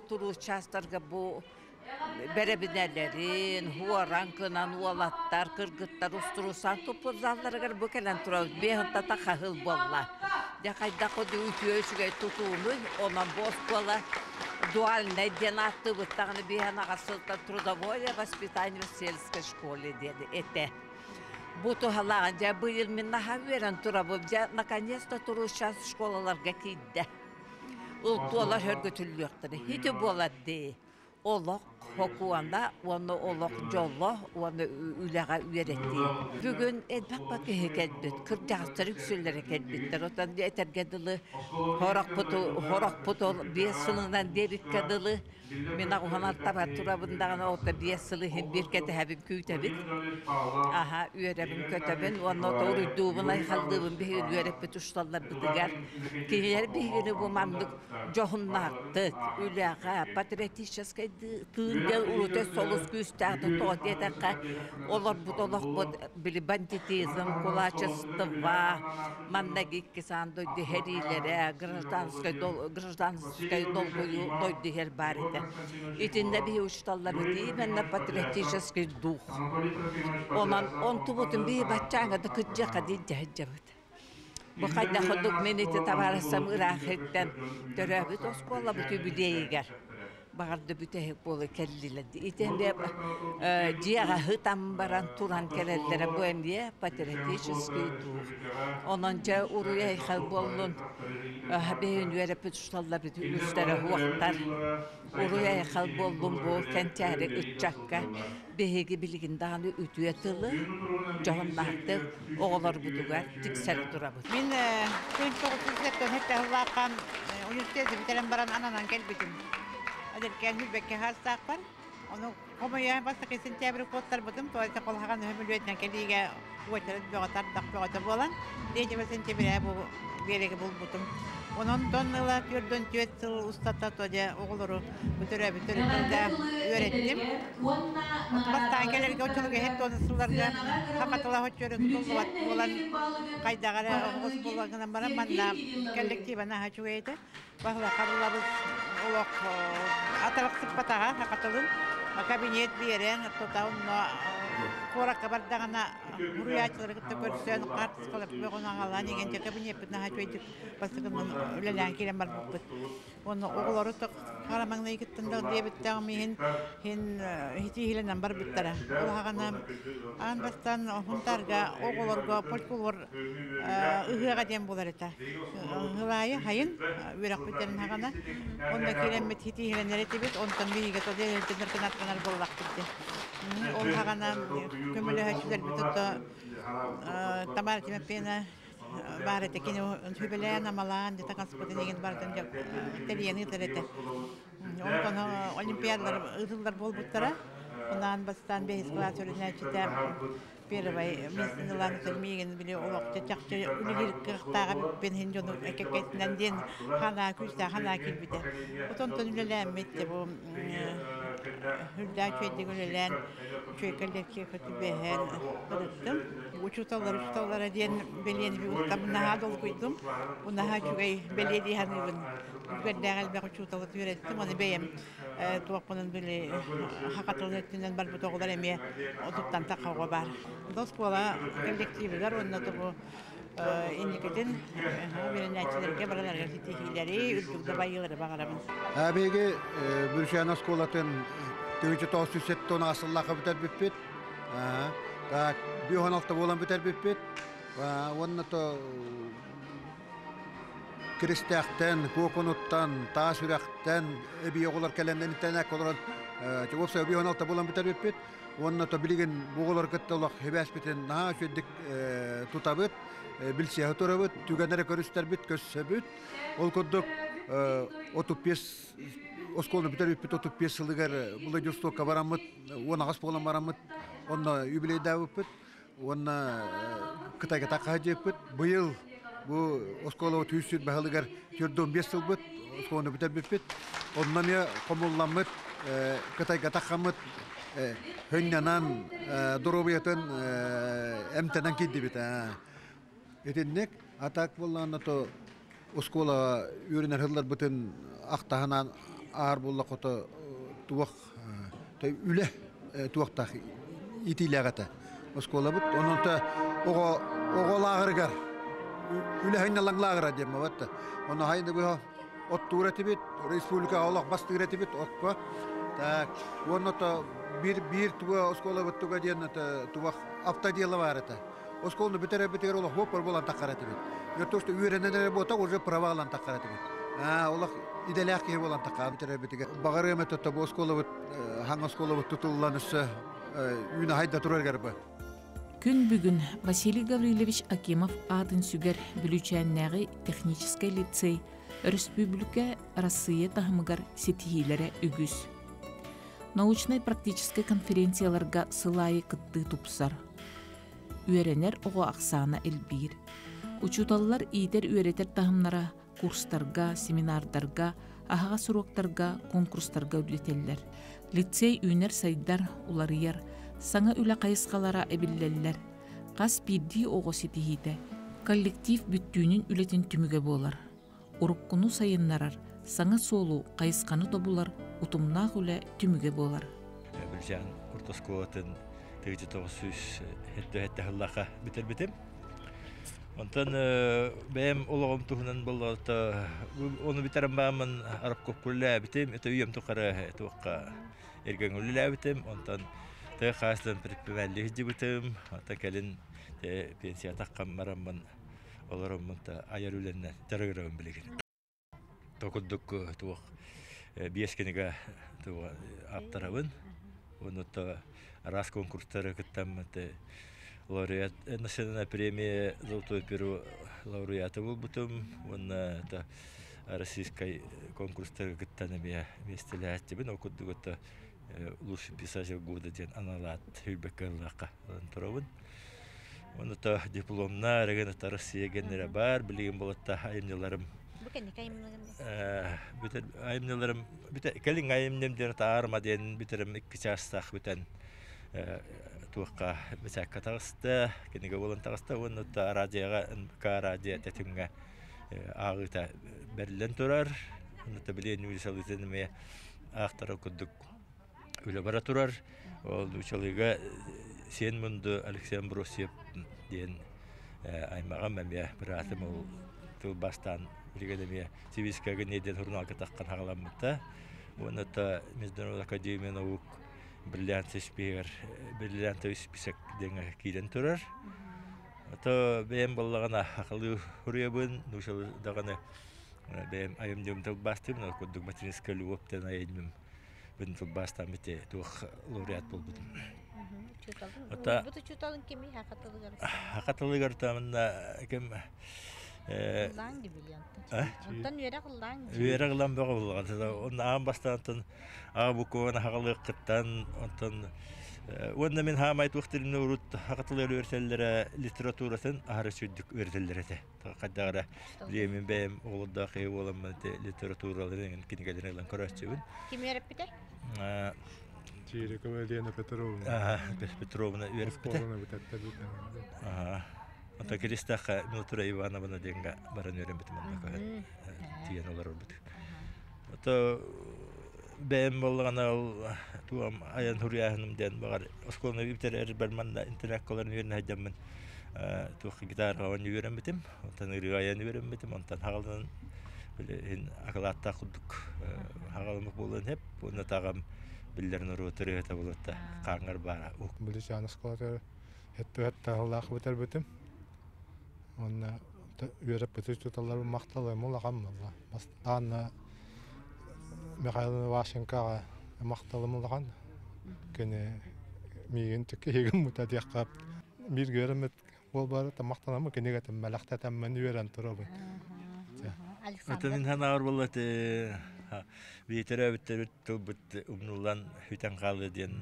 туруу чаастарга бу бэрэбинэлэрин, хуоран кынан уолаттар, кыргыттар устурусан туппут залларыгар бу кэлэн турабыт. Биэһынтата хаһыл буолла. Дьэ хайдах үтүө үчүгэй тутуунуй, онон бу оскуола дуальнай диэн ааттыыбыт даҕаны биэһэн аҕас сылтан трудовое воспитание в сельской школе диэн этэ. Бу туһалааҕын дьэ быйыл мин наһаа үөрэн турабын. Дьэ наконец-то туруу сейчас школаларга киирдэ. Ылтуолар хөргөтүллүөхтэрэ. Ити буолар дии. Олох хокуона уонна олох дьоло уонна үлэҕэ үөрэтии. Бүгүн элбэх киһи кэлбит, кырдьаҕастар үксүлэрэ кэлбиттэр. Отон этэргэ дылы хорохпут хорохпут ол 5 сылынан диэбиккэ дылы Мин аҕуһан таба турабын даҕаны ото 5 сыл иһин биир кэтэһэбин күүтэбин. Аха үөрэбин көтөбүн уонна ото уруйдуубун айхаллыыбын биһигини үөрэппит учууталларбытыгар. Кинилэр биһигини бу маннык дьоһуннаахтык үлэҕэ патриотическай тыын диэн урут солус күүстээх тоҕо диэтэххэ олорбут олохпут били бандитизм, кулачество, манна иккис аан дойду сэриилэрэ, гражданскай гражданскай долгуйуу дойду иһэр баар этэ. Итиннэ биһи учууталларбыт именно патриотический дух. Онон онтубутун биһи баччааҥҥа да кырдьыахха диэн дьаһайдьабыт. Бу хайдах курдук мин ити табаарыстам ыраах иттэн төрөөбүт оскуолабыт үбүлүөйүгэр баҕарда бүтэһик буола кэллилэр. Ити эмиэ дьиэҕэ ытан баран туран кэлэллэрэ бу эмиэ патриотический дух. Онон дьэ уруй айхал буоллун бэйин үөрэппит учууталларбыт үгүстэрэ уохтар. Уруй айхал буоллун бу кэнчээри ыччакка биһиги билигин даҕаны үтүө тылы дьоһуннаахтык оҕолорбутугар тиксэрэ турабыт. Мин күн 977 сыллаахха университеты бүтэрэн баран ананан кэлбитим. Эдэркээн билбэккэ хаастаахпар. Ону хомуйа бастакы сентябрь куоттарбытым, тоойто холхаҕан өһөмүлүөтүнэн кэлиигэ уочарат бөҕө тардах бөҕөтө буолан, 3 сентября бу биэрэги булбутум. Онон тон ыла 44 сыл устата то дьэ оҕолору бу төрөөбүт төрүттэргэ үөрэттим. Бастаан кэлэргэ оччолорго иһит туон сылларга хахатыла хоччуора тутуллубат буолан хайдах эрэ оҕус буолан баран манна коллектива наһаа үчүгэй этэ. Баһыла хабыллабыт олох атарахсыппатаҕа хахатылын кабинет биэрэн тута онно. Куоракка бардаҕына уруйааччылары кытта көрсөн, хаартыскалар бөҕөнү аҕалан игэн дьэ кабинеппит наһаа үчүгэйдик бастакынан үлэлээн киирэн барбыппыт. Уонна оҕолору хара маҥнайгыттан да диэбиттэҕим иһин иһин итииһилэнэн барбыттара. Ол аҕана аан бастаан Хунтаарга оҕолорго фольклор ыһыаҕа диэн буолар этэ. Ыһылаайы хайын үөрэхпиттэн аҕана онно киирэммит итииһилэнэр этибит, онтон биһиги то кынаттанар буоллахпыт дии. Ол аҕана көмөлөһөөччүлэрбит ото Тамара Тимофеевна баар этэ кини сүбэлээн-амалаан дьэ таҥаспытын игин барытын тэрийэн ыытар этэ. Онтон олимпиадалар ыытыллар буолбуттара. Унаан бастаан бэһис кылаас үөрэнээччитэ первый миэстэни ылан миигин били олохча чахчы үлэлиир кыахтааҕа эбиппин иһин дьону кэккэтинэн диэн ханаа күүстээх ханаа киирбитэ. Отонтон үлэлээммит бу үрдээх үчүгэйдик үлэлээн үчүгэй коллекция түбэһэн ырыттым. Учууталлар учууталлара диэн бэлиэни устабын наһаа долгуйдум. Бу наһаа үчүгэй бэлиэ дии саныыбын. Үгэрдээх элбэх учууталы үөрэттим. Аны бэйэм туохпунан били хахатылын өттүнэн барбыт оҕолор эмиэ отуттан тахха оҕо баар. Оскуола коллективыгар уонна тобу инникитин үөрэнээччилэргэ барыларыгар ситиһиилэри, үрдүк дабайыылары баҕарабын. Биһиги Бүрүсээн оскуолатын 1970 сыллаахха бүтэрбиппит. Так, 56 буолан бүтэрбиппит. Уонна то Киристээхтэн, Куокунуттан, Таас Үрэхтэн эбии оҕолор кэлэннэн итэнэк олорон уопсай 56 буолан бүтэрбиппит. Уонна то билигин бу оҕолор кытта олох хибээспитин наһаа үчүгдүк тутабыт, билсиэхэ турабыт, түгэннэри көрүстэрбит, көрсөбүт. Ол курдук 35 оскуоланы бүтэрбиппит 35 сылыгар Владивостокка бараммыт, 18 буолан бараммыт, онно юбилейдаабыппыт уонна Кытайга такха дьиэппит. Быйыл бу оскуола 300 баһылыгар 45 сылбыт оскуоланы бүтэрбиппит. Онно эмиэ хомулламмыт, Кытайга таххаммыт хөнньанан, доруобуйатын эмтэнэн киирдибит. Итинник атак буоллаҕына то оскуола үөрэнэр сылларбытын ахтаһынан аар буолла хото туох үлэ туохтаах итиилээх этэ оскуолабыт онон оҕо оҕо лааҕырыгар үлэ һынньалаҥ лааҕыра диэн бабатта ону хайны быһа оттуур этибит республикаҕа олох бастыыр этибит окко так уонна то биир биир туга оскуолабыт туга диэн туох автодела баар этэ оскуоланы бүтэрэрбитигэр олох буоппар буолан таххар этибит. То, что үөрэнэн эрэ буота уже права ылан таххар этибит. Олох идэлээх киһи буолан таххар бүтэрэрбитигэр. Баҕарыам этэ бу оскуолабыт хаҥ оскуолабыт тутуллан өссө үүнэ хайда турар бу. Күн бүгүн Василий Гаврильевич Акимов аатын сүгэр Бүлүүчээннээҕи техническэй лицей өрөспүүбүлүкэ Арассыыйа таһымыгар ситиһиилэрэ үгүс. Научнай-практическай конференцияларга сыл аайы кыттыы тупсар. Үөрэнэр оҕо ахсаана элбиир. Учууталлар иитэр-үөрэтэр таһымнара курстарга, семинардарга, аһаҕас уруоктарга, конкурстарга үлэтэллэр. Лицей үүнэр-сайдар, уларыйар, саҥа үлэ хайысхалара эбиллэллэр. Хас биирдии оҕо ситиһиитэ коллектив бүттүүнүн үлэтин түмүгэ буолар. Уруккуну сайыннарар, саҥа суолу, хайысханы тобулар утумнаах үлэ түмүгэ буолар. Бүлжан орто оскуолатын 1977 сыллаахха бүтэрбитим. Онтон бэйэм олоҕум туһунан боллоото ону бүтэрэн бааммын арабкопка үлэлээбитим. Это үйэм тухары туохха эргэн үлэлээбитим. Онтон тыа хаастан предприниматель сылдьыбытым. Онтон кэлин пенсия таххан бараммын олороммун та айар үлэннэн дьарыгырабын билигин. То курдук туох биэс кинигэ ааптарабын. Уонна араас конкурстары кыттаммыт лауреат национальная премия «Золотое перо» лауреата буолбутум уонна это российскай конкурстарга кыттан эмиэ миэстэлээччибин. Ол курдук это лучший писатель года диэн аналаат хүрбэккэ ыллаахха ылан турабын. Уонна то дипломнар, эгэн это Россия геннere бар, билигин болотта айымньыларым Бу кэнники айымньыларым бүтэр айымньыларым бүтэ кэлин айымньым диэн таарма диэн бүтэрим икки чаастаах бүтэн туохха бэчээккэ таҕыста, кинигэ буолан таҕыста уонна радиоҕа НК радио тэтимҥэ ааҕыыта бэриллэн турар. Онно билиэн Юрий эмиэ аахтара курдук үлэ бара турар. Ол учалыыга Сиэн Мунду Алексей Амбросьев диэн аймаҕым эмиэ быраатым ол тылбаастаан билигин эмиэ Сибиискэгэ диэн сурунаалга таххан хаҕаламмыта. Уонна та Международная академия наук бриллиантовый список бриллиантовый список диэҥҥэ киирэн турар. Ото бэйэм буоллаҕына хахалыы суруйабын, нуучалыы даҕаны бэйэм айымньым тылбаастыыбын, ол курдук материнская любовь диэн айымньым бын тылбаастаан бите туох лауреат буолбутум. Ото учууталын кими хакатылыгар? Хакатылыгар тамына ким Ыллаан дибилиантан. Онтон үөрэх ыллаан. Үөрэх ылан бөҕө буллаҕын. Онно аан бастаантан аҕа букваны хаҕалыаххыттан онтон уонна мин хаамай туох тилинэ урут хакатылыгар үөрэтэллэрэ литературатын аһары сүрдүк үөрэтэллэр этэ. Хайдах эрэ билиэмин бэйэм оҕолордоох киһи буоламмын литератураларын кинигэлэрин ылан көрөөччүбүн. Ким үөрэппитэ? Чирикова Елена Петровна. Петровна үөрэппитэ. Ата Киристэххэ Милтура Ивановна диэҥҥэ баран үөрэммитим онно көһөн тиийэн олорорбут. Ото бэйэм буоллаҕына ол туом айан суруйааһыным диэн баҕар оскуоланы бүтэрэрбэр манна интернакка олорон үөрэнэ сылдьаммын туох гитараҕа оонньуу үөрэммитим, онтон ырыа айан үөрэммитим, онтон хаҕаланан били акылааттаах курдук хаҕаламмыт буолуон сөп уонна таҕам биллэр норуот ырыаһыта буолуота хааҥҥар баара. Бүлүчээн оскуолатыгар Эттүһэт бүтэрбитим. Уонна үөрэппит учууталларым махталым улахан буолла. Бастаан Михаил Ивашенкоҕа махталым улахан. Кини миигин түккиһигин мута диэххэ бииргэ үөрэммит буолбары махтанаммын кинигэтин бэлэхтэтэммин үөрэн турабын. Это мин санаабар буолла биитэрэ бүттэрбит тылбыт умнуллан бүтэн хаалыа диэн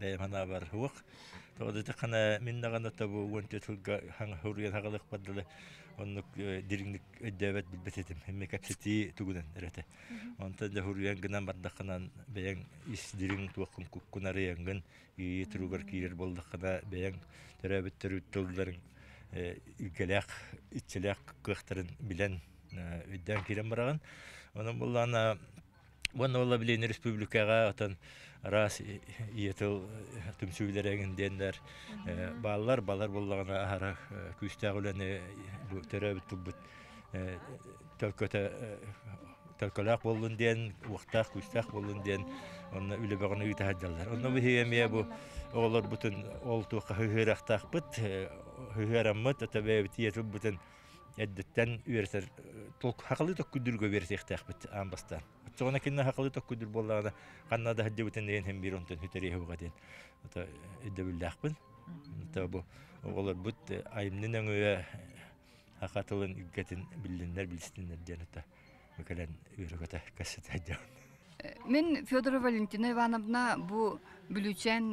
бэйэм санаабар суох. Тоҕо диэтэххинэ, мин даҕаны тобу 14 сылга суруйан хаҕалыахпар дылы оннук дириҥник өйдөөбөт билбэт этим. Эмиэ кэпсэтии тугунан эрэтэ. Онтон дьэ суруйан гынан бардаххынан бэйэҥ ис дириҥ туоххун куккун арыйаҥҥын ии туругар киирэр буоллаххына бэйэҥ төрөөбүт төрүт тылларыҥ илгэлээх иччилээх кыахтарын билэн өйдөөн киирэн бараҕын. Онон буоллаҕына Уонна ол билигин республикаҕа отон араас ийэ тыл түмсүүлэрэ эҥин диэннэр бааллар. Балар буоллаҕына аһара күүстээх үлэни бу төрөөбүт тылбыт төлкөтө төлкөлөөх буоллун диэн, уохтаах күүстээх буоллун диэн онно үлэ бөҕөнү ыыта сылдьаллар. Онно биһиги эмиэ бу оҕолорбутун ол туохха сыһыарыахтаахпыт, сыһыараммыт, ото бэйэбит ийэ тылбытын эрдэттэн үөрэтэр хахалыы токкуйдуурга үөрэтиэхтээхпит аан бастаан. Оччоҕуна кинини хахалыы токкуйдуур буоллаҕына ханна да сылдьыбытын диэн иһин биир онтон сүтэриэһи буга диэн ото өйдөбүллээхпин. Ото бу оҕолорбут айымньы нөҥүө саха тылын илгэтин биллиннэр билистиннэр диэн ото кэлэн үөрэ-көтө кэпсэтэ дьон. Мин Федорова Валентина Ивановна бу Бүлүүчээн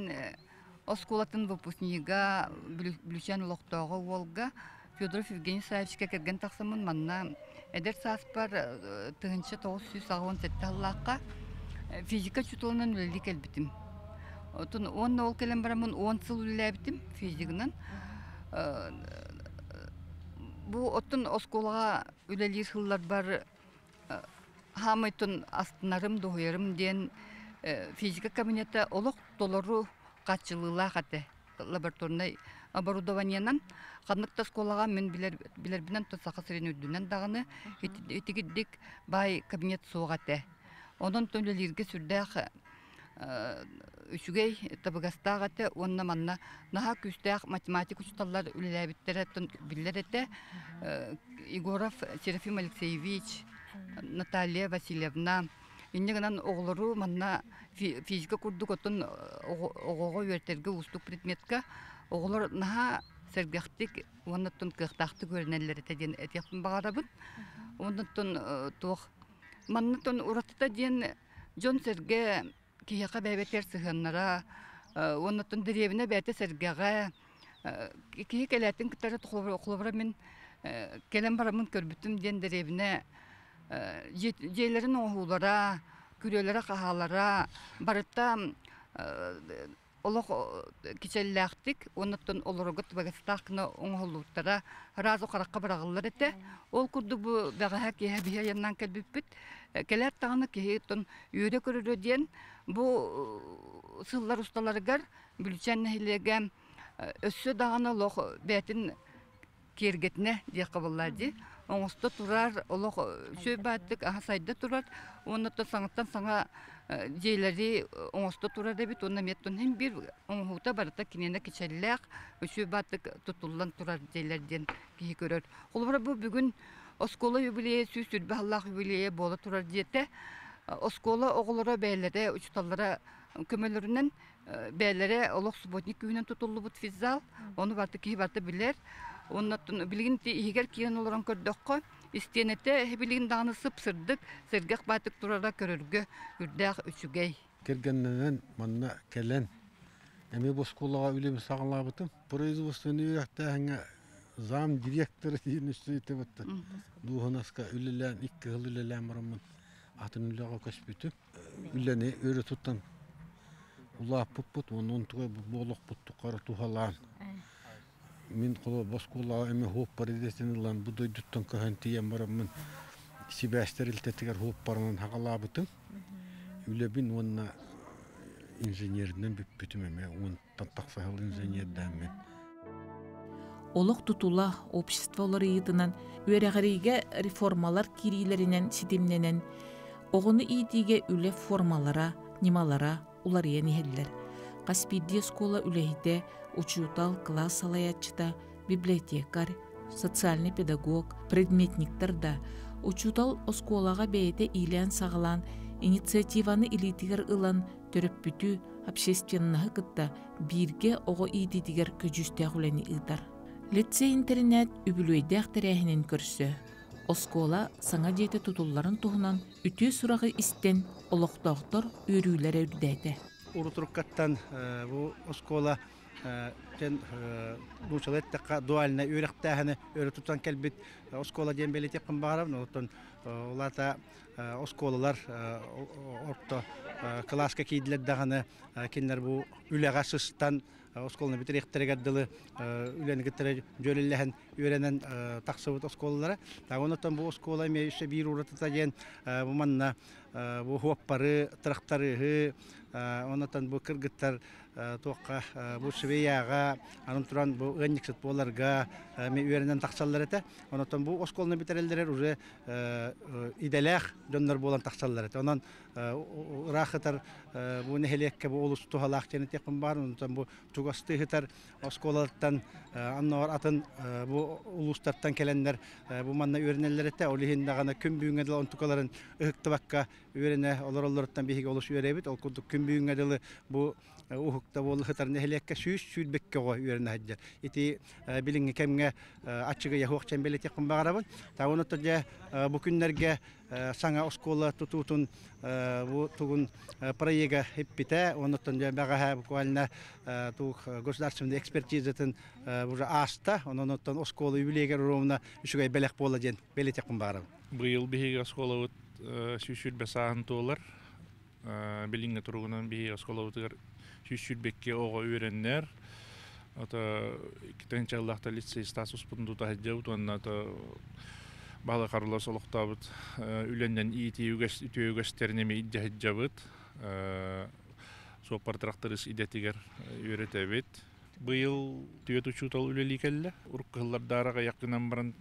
оскуолатын выпускнига Бүлүүчээн олохтооҕо уолга Федоров Евгений Саевичка кэргэн тахсаммын манна эдэр сааспар 1987 сыллаахха физика учууталынан үлэлии кэлбитим. Отон уонна ол кэлэн бараммын 10 сыл үлэлээбитим физигынан. Бу оттон оскуолаҕа үлэлиир сылларбар хаамайтын астынарым, дуһуйарым диэн физика кабинета олох толору хааччылыылаах этэ. Лабораторнай оборудованиенан ханнык да оскуолаҕа мин билэр билэрбинэн Саха сирин үрдүнэн даҕаны итигирдик баай кабинет суох этэ. Онон үлэлииргэ сүрдээх үчүгэй табыгастаах этэ уонна манна наһаа күүстээх математик учууталлар үлэлээбиттэрэ биллэр этэ. Егоров Серафим Алексеевич, Наталья Васильевна инньэ гынан оҕолору манна физика курдук оттон оҕоҕо үөрэтэргэ уустук предметка оҕолор наһаа сэргэхтик уонна оттон кыахтаахтык үөрэнэллэр этэ диэн этиэхпин баҕарабын. Уонна оттон туох манна оттон уратыта диэн дьон-сэргэ киһиэхэ бэйэбитигэр сыһыаннара уонна оттон дэриэбинэ бэйэтэ сэргэҕэ киһи кэлээтин кытары холобура мин кэлэн бараммын көрбүтүм диэн дэриэбинэ дьиэлэрин оҥоһуулара күрүөлэрэ-хаһаалара барыта олох кичэллээхтик уонна оттон олорорго табыгастаах гына оҥоһуллубуттара сразу харахха быраҕыллар этэ. Ол курдук бу бэҕэһээ киэһэ биһи айаннаан кэлбиппит. Кэлээт даҕаны киһи оттон үөрэ көрөрө диэн бу сыллар усталарыгар Бүлүүчээн нэһилиэгэ Өссө даҕаны олох бэйэтин киэргэтинэ диэххэ буоллаа дии. Оҥосто турар, олох үчүгэй бааттык аһа сайда турар. Уонна оттон саҥаттан саҥа дьиэлэри оҥосто турар эбит уонна эмиэ оттон син биир оҥоһуута барыта киниэнэ кичэллээх, үчүгэй бааттык тутуллан турар дьиэлэр диэн киһи көрөр. Холобура бу бүгүн оскуола юбилейа 120 сыллаах юбилейа буола турар дьиэтэ. Оскуола оҕолоро бэйэлэрэ учууталлара көмөлөрүнэн бэйэлэрэ олох субботник күүһүнэн тутуллубут физзал. Ону барыта киһи барыта билэр. Онно билигин иһигэр киирэн олорон көрдөххө, истиэнэтэ билигин даҕаны сып-сырдык, сэргэх баатык турара көрөргө үрдээх үчүгэй. Кэргэннэнэн манна кэлэн эмиэ бу оскуолаҕа үлэбин саҕалаабытым. Производственнай үөрэхтээһиҥҥэ зам директора диэн үстүйтэ дуоһунаска үлэлээн икки сыл үлэлээн бараммын атын үлэҕэ көспүтүм. Үлэни өрө тутан улааппыппыт уонна онтуга бу олохпут тухары туһалаан мин холобур оскуолаҕа эмэ хуоппар идэтин ылан бу дойдуттан көһөн тиийэн бараммын сибээс тэрилтэтигэр хуоппарынан хаҕалаабытым. Үлэбин уонна инженеринэн бүппүтүм эмиэ уонтан тахса сыл инженердээммин. Олох тутула общество уларыйыытынан үөрэҕириигэ реформалар киириилэринэн ситимнэнэн оҕону иитиигэ үлэ формалара, ньымалара уларыйан иһэллэр. Хас биирдии оскуола үлэһитэ, учуутал, кылаас салайааччыта, библиотекарь, социальный педагог, предметниктэр да учуутал оскуолаҕа бэйэтэ иилээн-саҕалаан инициативаны илиитигэр ылан төрөппүтү, общественноһы кытта бииргэ оҕо иитиитигэр көдьүүстээх үлэни ыытар. Лицей-интэринээт үбүлүөйдээх тэрээһинин көрсө, оскуола саҥа дьиэтэ тутулларын туһунан үтүө сураҕы истэн, олохтоохтор үөрүүлэрэ үрдээтэ. Урутуруккаттан бу оскуола тен нуучалыы эттэххэ дуальнай үөрэхтээһини өрө тутан кэлбит оскуола диэн бэлиэтиэхпин баҕарабын. Оттон улаата оскуолалар орто кылааска киирдилэр даҕаны кинилэр бу үлэҕэ сыстан оскуоланы бүтэриэхтэригэр дылы үлэни кытта дьүөрэлэһэн үөрэнэн тахсыбыт оскуолалара. Онтон бу оскуола эмиэ өссө биир уратыта диэн бу манна бу хуоппары, тырахтарыһы, онтон бу кыргыттар туохха бу швеяҕа анан туран бу ыанньыксыт буоларга эмиэ үөрэнэн тахсаллар этэ. Онтон бу оскуоланы бүтэрэллэрэр уже идэлээх дьоннор буолан тахсаллар этэ. Онон ыраах ытар бу нэһилиэккэ бу олус туһалаах диэн этиэхпин баар. Онтон бу чугастыы сытар оскуолалартан анноор атын бу улуустартан кэлэннэр бу манна үөрэнэллэр этэ. Ол иһин даҕаны күн бүгүҥҥэ дылы онтукаларын ыһыктыбакка үөрэнэ олороллоруттан биһиги олус үөрэбит. Ол курдук күн бүгүҥҥэ дылы бу уһукта буола сытар нэһилиэккэ 122 оҕо үөрэнэ сылдьар. Ити билиҥҥи кэмҥэ аччыгый уһуох чэн бэлиэтиэхпин баҕарабын. Таҕын оттон дьэ бу күннэргэ саҥа оскуола тутуутун бу тугун проега иппитэ. Оннуттан дьэ бэҕэһээ буквально туох государственный экспертизатын уже ааста. Онон оттон оскуола юбилейгэр ровно үчүгэй бэлэх буола диэн бэлиэтиэхпин баҕарабын. Быйыл биһиги оскуолабыт 120 сааһын туолар. Билиҥҥи туругунан биһиги оскуолабытыгар 122 оҕо үөрэннэр. Ото иккитэн чаллаахта лицей статуспутун тута сылдьабыт уонна ото баһылык Харлос олохтообут үлэннэн иитии үгэс үтүө үгэстэрин эмиэ илдьэ сылдьабыт. Суоппар тракторист идэтигэр үөрэтэбит. Быйыл түөрт учуутал үлэлии кэллэ. Урукку сыллардаары аҕыйах гынан баран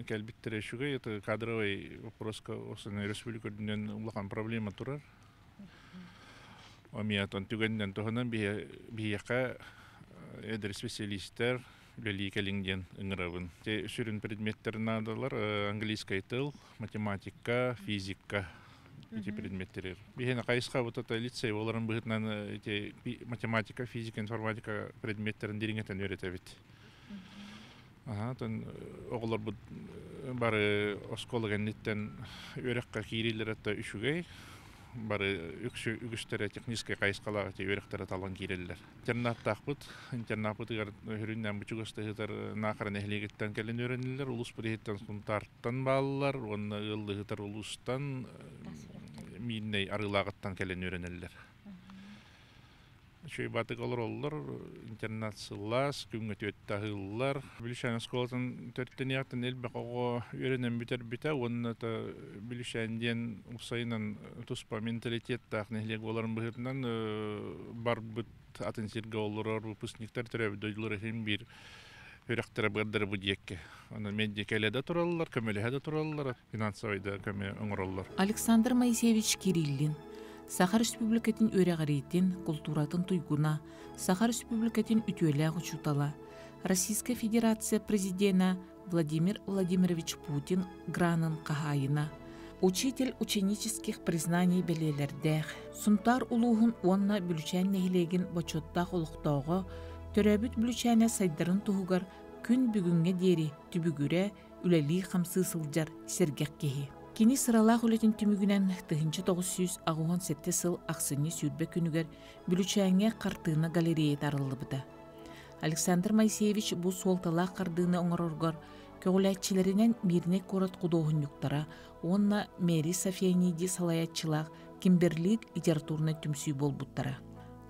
кэлбиттэрэ үчүгэй. Это кадровый вопроска основной республика үрдүнэн улахан проблема турар. Омиятон түгэнинэн туһанан биһиэхэ эдэр специалистер үлэлии кэлиҥ диэн ыҥырабын. Сүрүн предметтэр наадалар английскай тыл, математика, физика ити предметтери. Биһиэнэ хайысхабыт это лицей буоларын быһыытынан ити математика, физика, информатика предметтерин дириҥэтэн үөрэтэбит. Аха, оҕолорбут бары оскуола кэнниттэн үөрэххэ киириилэрэ да үчүгэй. Бары үксү үгүстэрэ техническэй хайысхалаах ити үөрэхтэрэ талан киирэллэр. Интернаттаахпыт. Интернаппытыгар сүрүннээн бу чугастыһытар Наахара нэһилиэгиттэн кэлин үөрэнэллэр. Улууспут иһиттэн Сунтаартан бааллар уонна ыаллыһытар улуустан Миирнэй Арыылааҕыттан кэлин үөрэнэллэр. Үчүгэй баатык олороллор, интернат сылаас, күҥҥэ түөттэ аһыыллар. Бүлүшээн оскуолатын төрүттэниэхтэн элбэх оҕо үөрэнэн бүтэрбитэ уонна Бүлүшээн диэн уопсайынан туспа менталитеттаах нэһилиэк буоларын быһыытынан барбыт атын сиргэ олорор выпускниктар төрөөбүт дойдулара иһин биир үрэхтэрэ быардара бу диэкки. Онон медиа да тураллар, көмөлөһө да тураллар, финансовай да көмө оҥороллор. Александр Моисеевич Кириллин Саха Республикатын үөрэҕириитин, култууратын туйгуна, Саха Республикатын үтүөлээх учуутала, Российскай Федерация президенэ Владимир Владимирович Путин гранын хаһаайына, учитель ученических признаний бэлиэлэрдээх, Сунтаар улууһун уонна Бүлүчээн нэһилиэгин бочуоттаах олохтооҕо, төрөөбүт Бүлүчээнэ сайдарын туһугар күн бүгүҥҥэ диэри түбүгүрэ, үлэлии-хамсыы сылдьар сэргэх киһи. Кини сыралаах үлэтин түмүгүнэн 1987 сыл ахсынньы 20 күнүгэр Бүлүчээҥҥэ хартыына галереята арыллыбыта. Александр Моисеевич бу суолталаах хардыыны оҥороргор көҕүлээччилэринэн Мирнэй куорат худуоһунньуктара уонна Мэри Софианиди салайааччылаах Кимберлит литературнай түмсүү буолбуттара.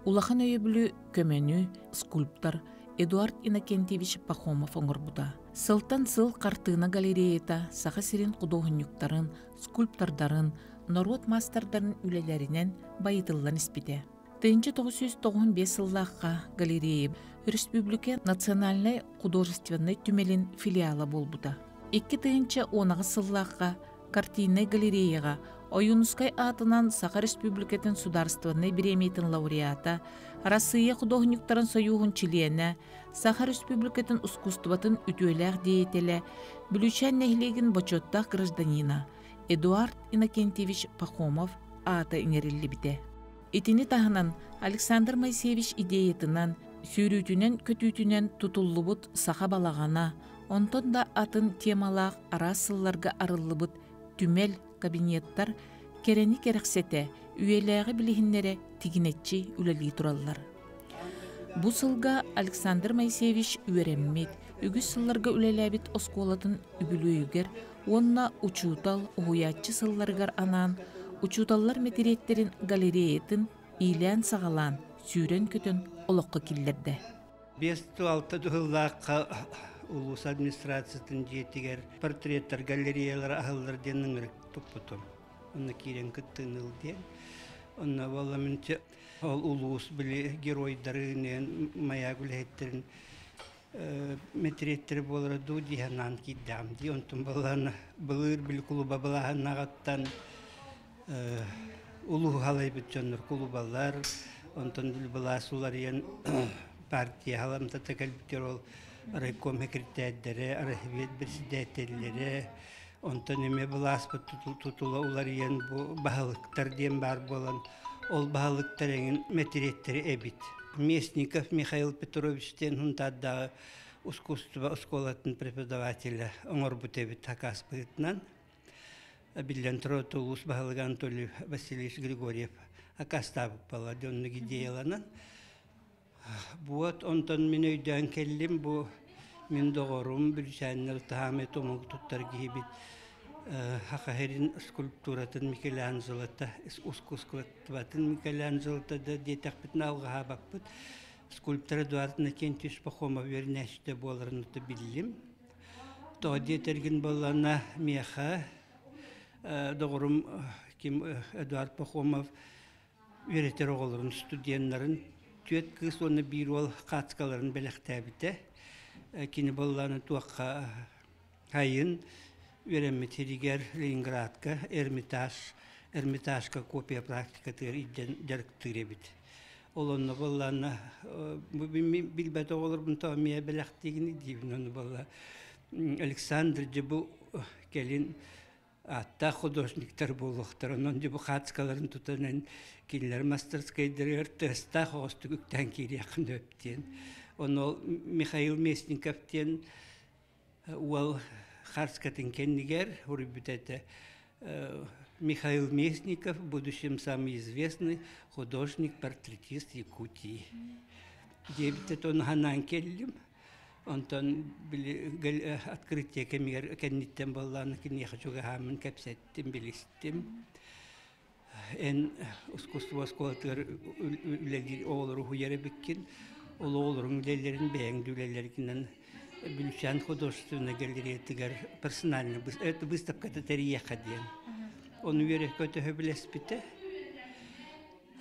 Улахан өйөбүлү, көмөнү скульптор Эдуард Иннокентьевич Пахомов оҥорбута. Сылтан сыл хартыына галереята Саха сирин худуоһунньуктарын, скульптордарын, норуот маастардарын үлэлэринэн байытыллан испитэ. 1995 сыллаахха галерея Республика национальнай художественнай түмэлин филиала буолбута. 2018 сыллаахха картиннай галереяҕа Ойуунускай аатынан Саха Республикатын судаарыстыбаннай бириэмийэтин лауреата, Арассыыйа худуоһунньуктарын сойууһун чилиэнэ, Саха Республикатын ускуустубатын үтүөлээх деятелэ, Бүлүүчээн нэһилиэгин бочуоттаах гражданина Эдуард Иннокентьевич Пахомов аата иҥэриллибитэ. Итини таһынан Александр Моисеевич идеятынан, сүүрүүтүнэн-көтүүтүнэн тутуллубут саха балаҕана, онтон да атын темалаах араас сылларга арыллыбыт түмэл, кабинеттар кэрэни кэрэхсэтэ, үйэлээҕи билиһиннэрэ тигинэччи үлэлии тураллар. Бу сылга Александр Моисеевич үөрэммит, үгүс сылларга үлэлээбит оскуолатын үбүлүөйүгэр уонна учуутал, уһуйааччы сылларыгар анаан учууталлар мэтириэттэрин галереятын иилээн-саҕалаан, сүүрэн-көтөн олоххо киллэрдэ. 5-6 сыллаахха улуус администрациятын дьиэтигэр портреттар галереялара аһыллар диэн ыҥырык туппутум. Онно киирэн кыттыыны ыл диэн. Онно буолла мин ол улуус били геройдарын, маяк үлэһиттэрин мэтириэттэри буолара дуу дии санаан киирдэҕим дии. Онтон былаан былыр били кулуба былааһыннаҕыттан улуу халайбыт дьоннор кулубалар, онтон били былаас уларыйан партия халамтата кэлбитигэр ол райком секретарьдэрэ, архивет председателлэрэ, онтон эмиэ былааспыт тутула уларыйан бу баһылыктар диэн баар буолан ол баһылыктар эҥин мэтириэттэри эбит. Местников Михаил Петрович диэн Хунтаардааҕы искусство оскуолатын преподавателэ оҥорбут эбит сакаас быһыытынан. Биллэн турар, улуус баһылыга Анатолий Васильевич Григорьев акаастаабыт буолла дьоннук идеяланан. Вот онтон мин өйдөөн кэллим бу мин доҕорум Бүлүчээннэр таһаамай тумук туттар киһибит Хахахерин скульптуратын Микеланджелота ускускулаттыбатын Микеланджелота да диэтэхпитин алҕаһаабаппыт скульптор Эдуард Иннокентьевич Пахомов үөрэнээччитэ буоларын биллим. Тоҕо диэтэргин буоллаҕына миэхэ доҕорум ким Эдуард Пахомов үөрэтэр оҕолорун студеннарын түөрт кыыс уонна биир уол хаацкаларын бэлэхтээбитэ. Кини буоллаҕына туохха айын үөрэммит сиригэр Ленинградка Эрмитаж Эрмитажка копия практикатыгар илдьэн дьарыктыыр эбит. Ол онно буоллаҕына билбэт оҕолорбун тоҕо эмиэ бэлэхтиигин диибин ону буолла Александр дьэ бу кэлин ааттаах художниктар буолуохтара. Онон дьэ бу хаацкаларын тутан кинилэр мастерскайдарыгар тыастаах оҕустук үктээн киириэххин сөп диэн. Ону ол Михаил Местников диэн уол хаарскатын кэннигэр уруйбут этэ Михаил Местников, в будущем самый известный художник-портретист Якутии. Диэбитэ ону ханаан кэллим. Онтон били открытие кэмигэр кэнниттэн буоллаҕына киниэхэ чугаһааммын кэпсэттим, билистим. Эн искусство оскуолатыгар үлэлиир оҕолору уһуйар эбиккин. Ол оҕолоруҥ үлэлэрин бэйэҥ да үлэлэргинэн Бүлүүчээн художественнай галереятыгар персональный выставката тэрийиэххэ диэн. Ону үөрэххэ төһө билэспитэ.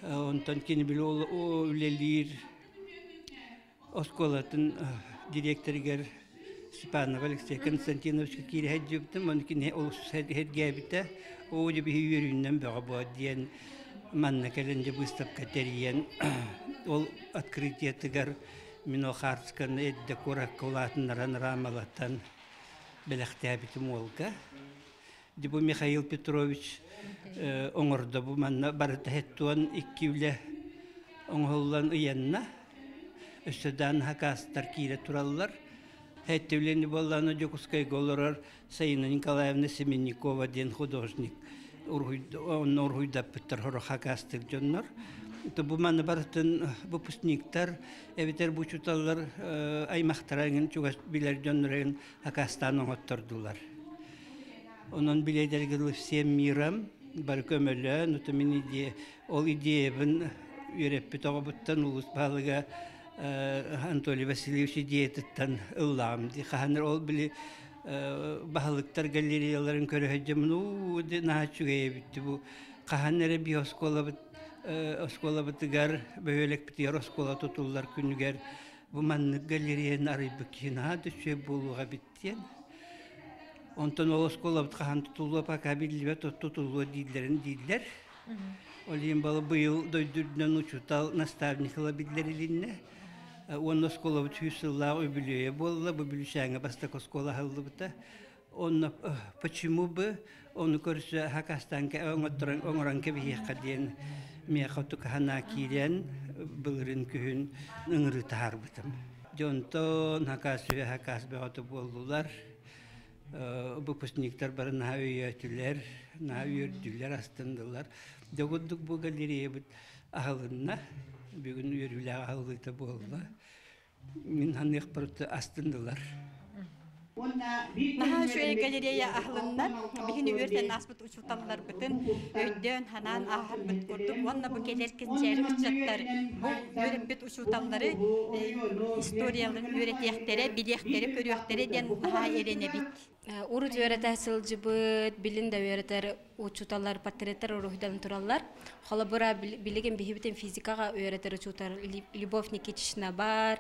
Онтон кини били үлэлиир оскуолатын директорыгар Степанов Алексей Константиновичка киирэ сылдьыбытым, ону кини олус сэргээбитэ. Оо, дьэ биһи үөрүүннэн бөҕө буо диэн манна кэлэн дьэ выставка тэрийэн ол открытиетыгар мин ол хаартысканы эрдэ куоракка улаатыннаран рамалатан бэлэхтээбитим уолга. Дьэ бу Михаил Петрович оҥордо бу манна барыта һэттуон икки үлэ оҥоһуллан ыйанна. Өссө даан хакаастар киирэ тураллар. Һэтти үлэни буоллаана Дьокуускайга олорор Саина Николаевна Семенникова диэн художник онно уруһуйдаппыттар хоро хакаастык дьоннор. Бу маны барытын выпускниктар эбэтэр бу учууталлар аймахтара эҥин чугас билэр дьоннор эҥин хакаастаан оҥоттордулар. Онон билэдэргил всем миром бары көмөлөөн, ото мин идея, ол идеябын үөрэппит оҕобуттан улус баһылыга Анатолий Васильевич идеятыттан ыллаҕым дии. Хаһан ол били баһылыктар галереяларын көрө сылдьаммын, уу наһаа үчүгэй эбит бу хаһан эрэ биһи оскуолабыт оскуолабытыгар бөһүөлэкпитигэр оскуола тутуллар күнүгэр бу маннык галереяны арыйбыт киһи наһаа да үчүгэй буолуоҕа эбит диэн. Онтон ол оскуолабыт хаһан тутуллуо пока биллибэт, тутуллуо дииллэрин дииллэр. Ол иһин балы быйыл дойду үрдүнэн учуутал наставник ыла биллэрилиннэ. Уонна оскуолабыт 100 сыллаах үбүлүөйэ буолла. Бу Бүлүүчээҥҥэ бастакы оскуола аһыллыбыта. Онно почему бы ону көрсө хакастан оҥорон кэбиһиэххэ диэн миэхэ тукаһанаа киирэн былырын күһүн ыҥырыы таһаарбытым. Дьонтон хакас үһэ хакас бөҕөтө буоллулар. Выпускниктар бары наһаа өйөөтүлэр, наһаа үөрдүлэр, астындылар. Дьэ курдук бу галереябыт аһылынна. Бүгүн үөрүүлээх аһыллыыта буолла. Мин ханыахпар астындылар. Наһаа үчүгэй галерея аһылынна. Биһини үөртэн ааспыт учууталларбытын өйдөөн, ханаан ааһарбыт курдук уонна бу кэлэр кэнчээри ыччаттар бу үөрэппит учууталлары историяларын үөрэтиэхтэрэ, билиэхтэрэ, көрүөхтэрэ диэн наһаа эрэнэбит. Урут үөрэтэ сылдьыбыт, билин да үөрэтэр учууталлар портреттар уруһуйдан тураллар. Холобура, билигин биһибитин физикаҕа үөрэтэр учуутал Любовь Никитична бар.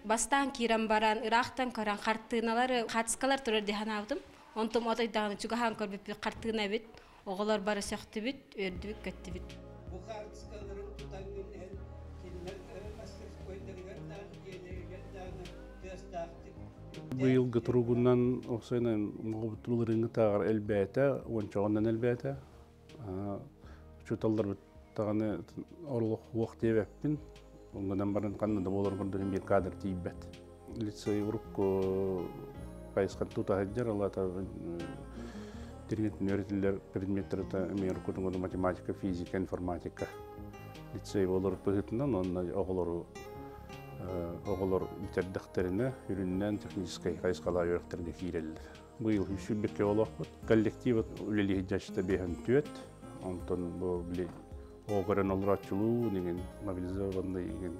Бастаан киирэн баран, ыраахтан көрөн хартыыналары, хаартыскалар турар дии санаабытым. Онтум отой даҕаны чугаһаан көрбүппүт хартыына эбит. Оҕолор бары сөхтүбүт, үөрдүбүт-көттүбүт. Бу хаартыскаларын тутаҥҥын эн кинилэр мастерскойдарыгар даҕаны, дьиэлэригэр даҕаны тыастаахтык Быйылгы туругунан оксайынан былырыыҥҥы тааҕар элбээтэ, уончаҕынан элбээтэ. Учууталларбыт даҕаны орлох уох диэбэппин. Оннунан баран ханна да буолар курдук биир кадр тиийбэт. Лицей урукку хайысхан тута сылдьар, ол аата дириҥэтин үөрэтиллэр предметтэр эмиэ уруккутун математика, физика, информатика. Лицей буолар быһыытынан уонна оҕолору оҕолор бүтэрдэхтэринэ үрүннээн техническэй хайысхалаах үөрэхтэргэ киирэллэр. Быйыл сүүрбэккэ олохпут. Коллектив үлэлии сылдьааччыта биэһэн түөт. Онтон бу били оҕо көрөн олорооччулуу деген мобилизованный деген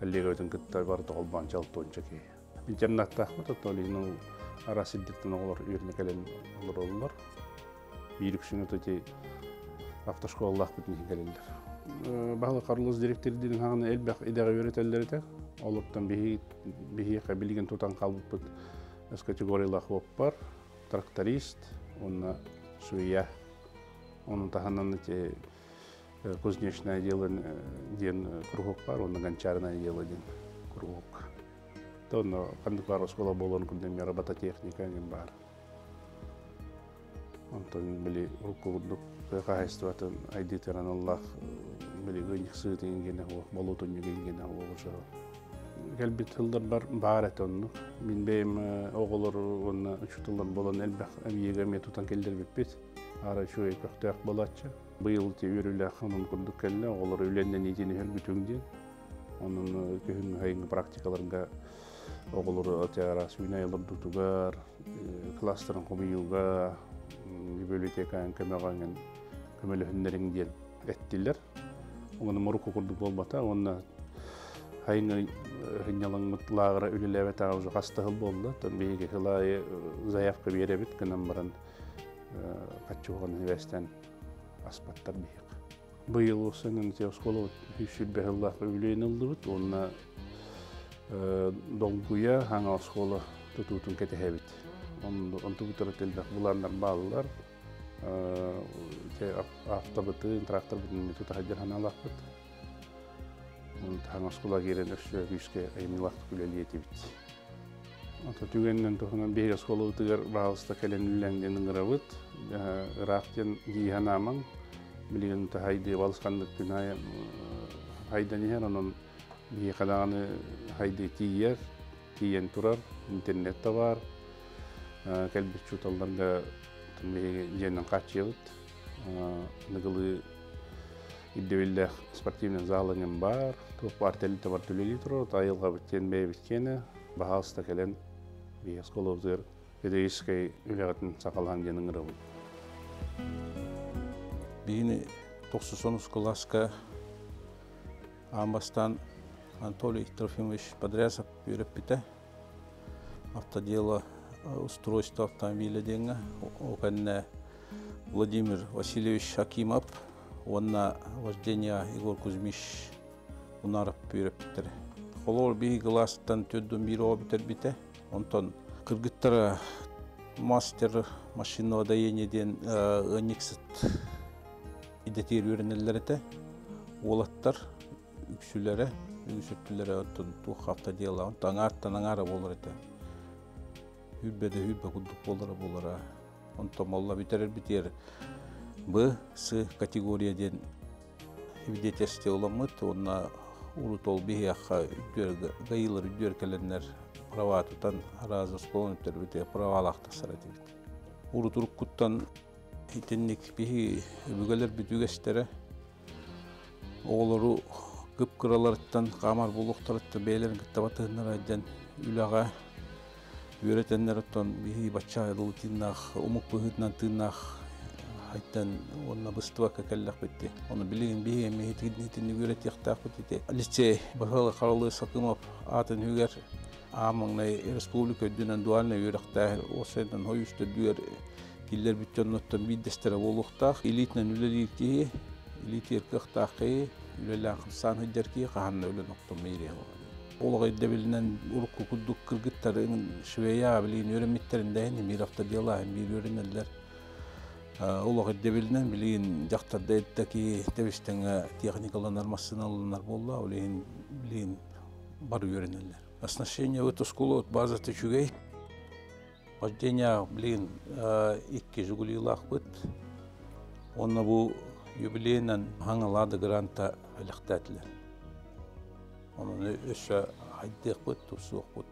коллегабытын кытта барыта холбоон чалтуонча киһи. Интернаттаахпыт, оттон ол иһин ол араас сирдэртэн оҕолор үөрэнэ кэлэн олороллор. Биир үксүн ити автошколалаахпыт иһин кэлэллэр. Баһылык Карлос директордиин хаҕана элбэх идэҕэ үөрэтэллэр этэ. Олортон биһиэхэ билигин тутан хаалбыппыт өс категориялаах уоппар, тракторист уонна швея. Onun таһынан ити кузнечное дело диэн кругок бар, уонна гончарное дело диэн кругок. Онно ханнык баар оскуола буолуон курдук робототехника диэн баар. Онтон били урукку курдук тыа хаһаайыстыбатын айдыытыгар аналлаах били ыанньык сыытын ингэнэ суох, болуотунньук ингэнэ суох Кэлбит сылларбар баар этэ оннук. Мин бэйэм оҕолору уонна учууталлар буолан элбэх эбийиэгэ эмиэ тутан киллэрбиппит. Аара үчүгэй көхтөөх буолааччы. Быйыл ити үөрүүлээх онон курдук кэллэ, оҕолору үлэннэн иитин иһэр бүтүҥ диэн. Онон күһүҥҥү сайыҥҥы практикаларга оҕолору араас үүнээйи олордуутугар, кластерын хомуйууга, библиотекаҕа көмөҕө эҥин Көмөлөһүннэриҥ диэн эттилэр. Ону морукку курдук буолбата. Уонна хайыҥы сынньалаҥмыт лааҕыра үлэлээбэтэҕэ уже хас да сыл буолла. Оттон биһиги сыл аайы заявка биэрэбит гынан баран хаччы сибээстээн аспаттар биһиэхэ. Быйыл осенин ити оскуолабыт 120 сыллаах үбүлүөйүн ыллыбыт уонна долгуйа хаҥа оскуола тутуутун кэтэһэбит. Онтубутара элбэх былааннар бааллар. Автобытын, тракторбытын тута сылдьар санаалаахпыт. Хаҥа оскуола киирэн өссө күүскэ айымньылаахтык үлэлиэ этибит. Ото түгэнинэн туһунан биһиги оскуолабытыгар баһаалыста кэлэн үлэлээҥ диэн ыҥырабыт. Ыраах диэн дии санаамаҥ. Билигин хайдыы балысханнык күн аайы хайдан иһэр, онон биһиэхэ даҕаны хайдыы тиийэр, тиийэн турар, интернет да баар. Кэлбит учууталларга биһиги дьиэнэн хааччыйабыт. Аныгылыы ирдэбиллээх спортивный зал эҥин баар, туох баар тэрилтэ бар үлэлии турар, айылҕабыт диэн бэйэбит киэнэ, баһаалыста кэлэн биһиги оскуолабытыгар педагогическай үлэҕитин саҕалаан диэн ыҥырабын. Биһини тохсус кылааска аан бастаан Анатолий Трофимович Подрязов үөрэппитэ. Автодело устройство автомобиля диэҥҥэ. Ол кэннэ Владимир Васильевич Акимов уонна вождение Егор Кузьмич Унаров үөрэппиттэрэ. Холобур, биһиги кылаастан төрдүн биир оҕо бүтэрбитэ. Онтон кыргыттара мастер машинного доения диэн ыанньыксыт идэтигэр үөрэнэллэр этэ. Уолаттар үксүлэрэ, үгүс өттүлэрэ оттон туох автодела, онтон аҥаартан аҥаара буолар этэ. Хүрбэ да хүрбэ курдук буолара буолара. Онтон молла бүтэрэр битиэр Б, С категория диэн свидетельство ыламмыт уонна урут ол биһиэхэ үдүөр гаилар үдүөр кэлэннэр права тутан араас оскуоланы бүтэрбит правалаах тахсар этибит. Урут уруккуттан итинник биһи өбүгэлэр бүтүгэстэрэ оҕолору кып-кыраларыттан хаамар буолуохтарыттан бэйэлэрин кытта батыһыннара диэн үлэҕэ үөрэтэннэр оттон биһи бачча дылы тыыннаах омук быһыытынан тыыннаах хайтан уонна быстыбакка кэллэхпит Оны билигин биһи эмиэ итинник үөрэтиэхтээхпит ити. Лицей Баһылай Харалы Сакымов аатын үгэр аамаҥнай республика үрдүнэн дуальнай үөрэхтээх уопсайынан хойус төрдүгэр киллэрбит дьонноттон биирдэстэрэ буолуохтаах. Илиитинэн үлэлиир киһи, илиитигэр кыахтаах киһи, үлэлээн хамсаан сылдьар киһи хаһан да үлэн охтон биэриэ. Олох ирдэбилинэн урукку курдук кыргыттарын швея билигин үөрэммиттэрин да иһин биир автодела биир үөрэнэллэр. Олох ирдэбилинэн билигин дьахтарда эттэки тэбистэҥэ техникаланар, массыыналанар буолла, ол иһин билигин бары үөрэнэллэр. Оснащение вот оскуола базата үчүгэй. Вождение билигин икки Жигулилаахпыт. Уонна бу юбилейынан хаҥа Лада Гранта элэхтээтилэр. Онон өссө хайдыахпыт, тупсуохпут.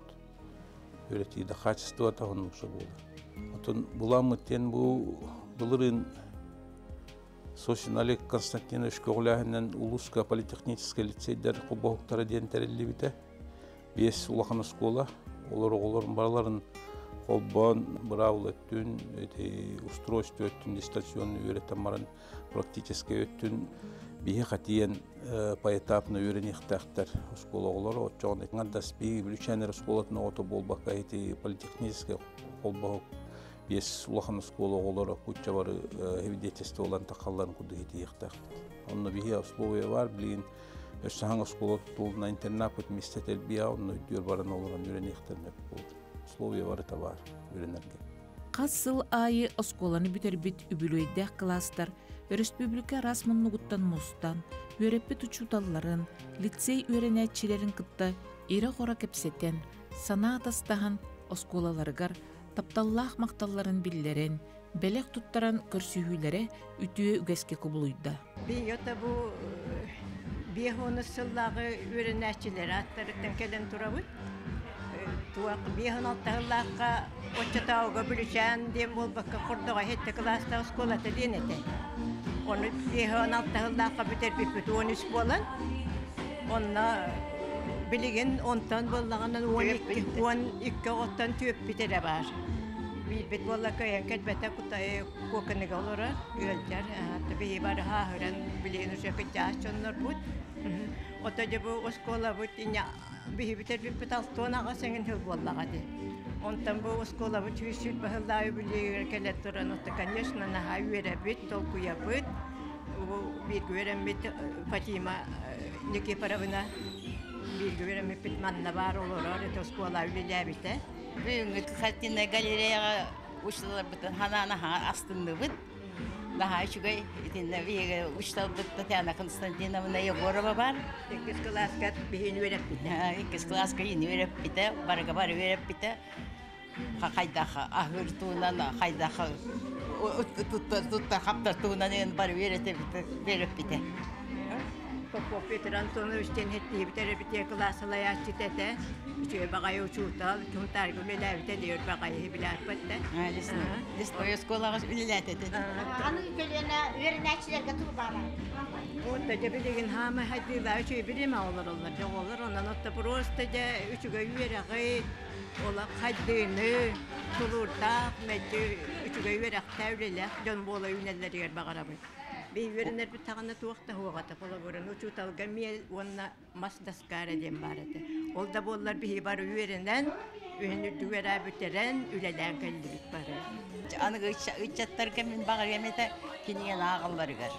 Үөрэтииде качествота оннукса буолар. Отон буламмыт диэн бу былырыын Сосин Олег Константинович көҕүлээһинэн улууска политехническай лицейдэр холбоһуктара диэн тэриллибитэ. Биэс улахан оскуола, олор оҕолорун барыларын холбоон быраабыла өттүн, ити устройство өттүн дистанционно үөрэтэн баран практическай өттүн биһиэхэ тиийэн поэтапно үөрэниэхтээхтэр оскуола оҕолоро. Оччоҕуна аҥардас биһиги Бүлүүчээн эрэ оскуолатын оҕото буолбакка ити политехническай холбоһук биэс улахан оскуола оҕолоро кучча бары свидетельство ылан тахалларын курдук итиэхтээхпит. Онно биһиэхэ условия баар билигин өссө хаҥ оскуола тутулунан интернаппыт миэстэ тэлбиэ онно өйдүөр баран олорон үөрэниэхтэрин сөп буолар. Условия барыта баар үөрэнэргэ. Хас сыл аайы оскуоланы бүтэрбит үбүлүөйдээх кылаастар өрөспүүбүлүкэ араас муннугуттан мустан, үөрэппит учууталларын, лицей үөрэнээччилэрин кытта ирэ-хоро кэпсэтэн, санаа атастаһан оскуолаларыгар тапталлаах махталларын биллэрэн, бэлэх туттаран көрсүһүүлэрэ үтүө үгэскэ кубулуйда. Биһиги бу 50 сыллааҕы үөрэнээччилэр ааттарыттан кэлэн турабыт. Туох 56 сыллаахха оччотооҕуга Бүлүчээн диэн буолбакка Хордоҕо сэттэ кылаастаах оскуолата диэн этэ. Ону 56 сыллаахха бүтэрбиппит 13 буолан, онно билигин онтон буоллаҕына 12 12 оҕоттон түөппүт эрэ баар. Биирбит буолла кыайан кэлбэтэ Кутай Куоканыга олорор, ыалдьар. Биһи бары хааһыран билигин уже кырдьаҕас дьоннорбут. Ото дьэ бу оскуолабыт инньэ биһи бүтэрбиппит 68 эҥин сыл буоллаҕа дии. Онтон бу оскуолабыт 120 сыллаах юбилейыгар кэлэн туран, ото, конечно, наһаа үөрэбит, толкуйабыт. Бу бииргэ үөрэммит Фатима Никифоровна бииргэ үөрэммиппит манна баар олорор, это оскуола үлэлээбитэ. Бүгүҥҥү картиннай галереяҕа учууталларбытын ханаан аһаа астынныбыт. Наһаа үчүгэй. Итиннэ биһиги учууталбыт Татьяна Константиновна Егорова бар. Иккис кылааска биһини үөрэппитэ. Иккис кылааска биһини үөрэппитэ, барыга бары үөрэппитэ. Хайдах аһыыр туунан, хайдах туттар хаптар туунан бары үөрэппитэ. Попов Петр Антонович диэн һэттиһибит эрэ кылаас салайааччыта этэ. Үчүгэй баҕайы учуутал, Сунтаарга үлэлээбитэ диир баҕайы билээппэт да. Лесной оскуолаҕа үлэлээтэ этэ. Аны көлүөнэ үөрэнээччилэргэ турбаара. Уонна дьэ билигин хаамай хайдыылаа үчүгэй бириэмэ олороллор дьэ оҕолор онон отто просто дьэ үчүгэй үөрэҕи олох хайдыыны тулуурдаах мэлдьи үчүгэй үөрэхтээх үлэлээх дьон буола үүнэллэригэр баҕарабын. Би үөрэнэрбит саҕана туох да суоҕа холобурун учууталга миэл уонна мас доскара диэн баар этэ. Ол да буоллар биһи бары үөрэнэн, үһүн үрдүгэр бүтэрэн, үлэлээн кэллибит бары. Аныгы ыччаттарга мин баҕарыам этэ кинигэни ааҕалларыгар.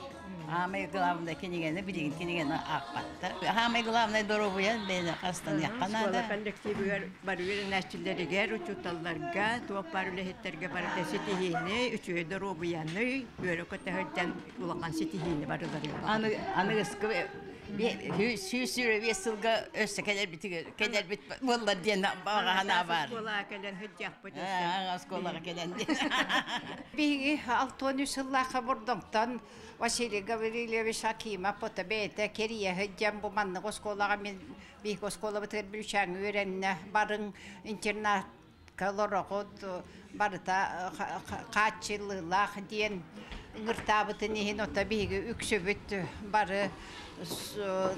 Самое главное кинигэни билигин кинигэни аахпаттар. Самое главное доруобуйа бэйэни харыстаныахха наада. Оскуола коллективыгар бары үөрэнээччилэригэр, учууталларга, туох баар үлэһиттэргэ барыта ситиһиини, үчүгэй доруобуйаны, үөрэ-көтө сылдьан улахан ситиһиини барыларыгар. Аны аныгыскы 125 сылга өссө кэлэрбит кэлэрбит буоллар диэн баҕа санаа баар. Оскуолаҕа кэлэн сылдьыахпыт. Оскуолаҕа кэлэн диэн. Биһиги 63 сыллаахха Бордоҥтон Василий Гаврильевич Акимов ото бэйэтэ кэрийэ сылдьан бу маннык оскуолаҕа мин биһиги оскуолабытыгар Бүлүүчээҥҥэ үөрэннэ барыҥ интернатка олороҕут барыта хааччыллыылаах диэн ыҥыртаабытын иһин ото биһиги үксүбүт бары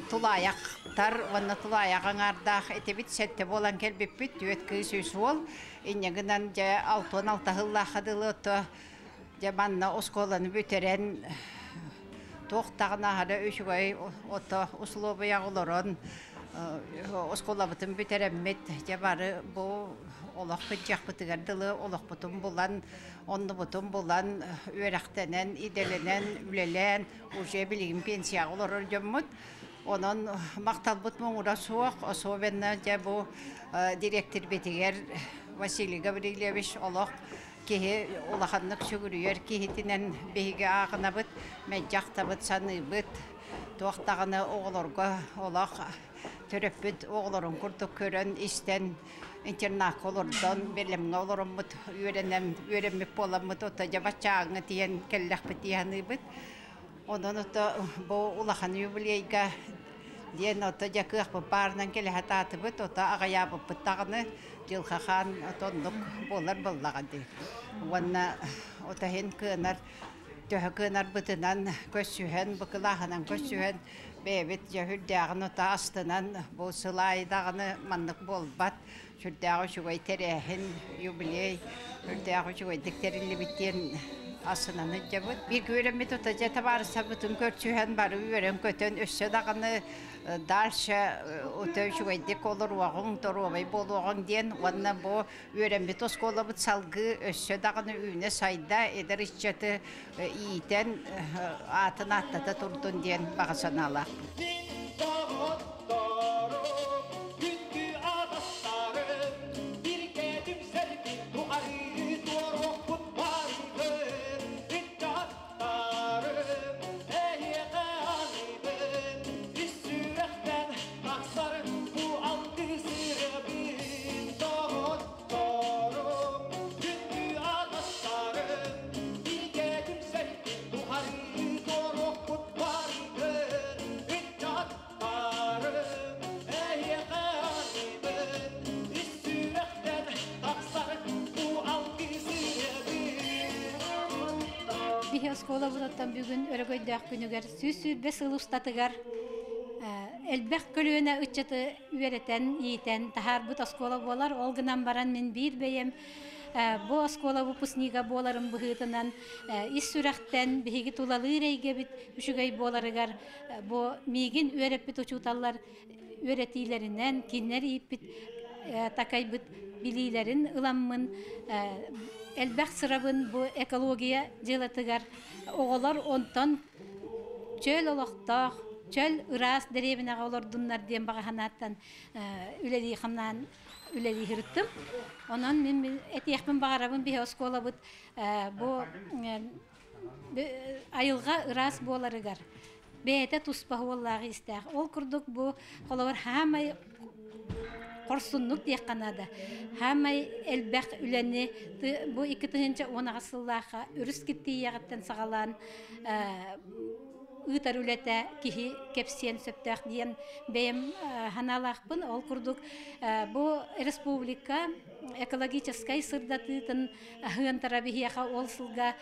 тулаайахтар уонна тулаайах аҥаардаах этибит сэттэ буолан кэлбиппит түөрт кыыс үс уол инньэ гынан дьэ 66 сыллаахха дылы ото дьэ манна оскуоланы бүтэрэн туох даҕаны аһара үчүгэй ото услуобуйаҕа олорон оскуолабытын бүтэрэммит дьэ бары бу олох кыдьыахпытыгар дылы олохпутун булан оннубутун булан үөрэхтэнэн идэлэнэн үлэлээн уже билигин пенсияҕа олорор дьоммут онон махталбыт муҥура суох особенно дьэ бу директорбитигэр Василий Гаврильевич олох киһи улаханнык сүгүрүйэр киһитинэн биһиги ааҕынабыт мэлдьи саныыбыт туох даҕаны оҕолорго олох төрөппүт оҕолорун курдук көрөн истэн интернакка олордон бэлэмҥэ олороммут үөрэнэн үөрэммит буоламмыт ото дьэ баччааҥҥа тиийэн кэллэхпит дии саныыбыт онон ото бу улахан юбилейга диэн ото дьэ кыахпыт баарынан кэлэ сатаатыбыт ото аҕыйаабыппыт даҕаны дьылҕа хаан ото оннук буолар буоллаҕа дии уонна ото иһин кыанар төһө кыанарбытынан көрсүһэн бу кылааһынан көрсүһэн бэйэбит дьэ сүрдээҕин ото астынан бу сыл аайы даҕаны маннык буолбат сүрдээх үчүгэй тэрээһин юбилей сүрдээх үчүгэйдик тэриллибит диэн астынан сылдьабыт биир үөрэммит ото дьэ табаарыстарбытын көрсүһэн бары үөрэн-көтөн өссө даҕаны дальше ото үчүгэйдик олоруоҕуҥ доруобай буолуоҕуҥ диэн уонна бу үөрэммит оскуолабыт салгыы өссө даҕаны үүнэ-сайда эдэр ыччаты иитэн аатын ааттата турдун диэн баҕа санаалаахпыт. Биһи оскуолабытыттан бүгүн өрөгөйдөөх күнүгэр 125 сыл устатыгар элбэх көлүөнэ ыччаты үөрэтэн, иитэн таһаарбыт оскуола буолар. Ол гынан баран мин биир бэйэм Бу оскуола выпускнига буоларым быһыытынан ис сүрэхтэн биһиги тулалыыр эйгэбит үчүгэй буоларыгар бу миигин үөрэппит учууталлар үөрэтиилэринэн кинилэр ииппит такайбыт билиилэрин ыламмын элбэх сырабын бу экология дьыалатыгар оҕолор онтон чөл олохтоох, чөл ыраас дэриэбинэҕэ олордуннар диэн баҕа санааттан үлэлии хамнаан үлэлии сырыттым. Онон мин этиэхпин баҕарабын биһи оскуолабыт бу айылҕа ыраас буоларыгар бэйэтэ туспа уоллаах истээх. Ол курдук бу холобур хаамай хорсуннук диэххэ наада. Хаамай элбэх үлэни бу 2018 сыллаахха өрүс киттиийэҕиттэн саҕалаан ыытар үлэтэ киһи кэпсиэн сөптөөх диэн бэйэм санаалаахпын. Ол курдук бу республика экологическай сырдатыытын аһыантара биһиэхэ ол сылга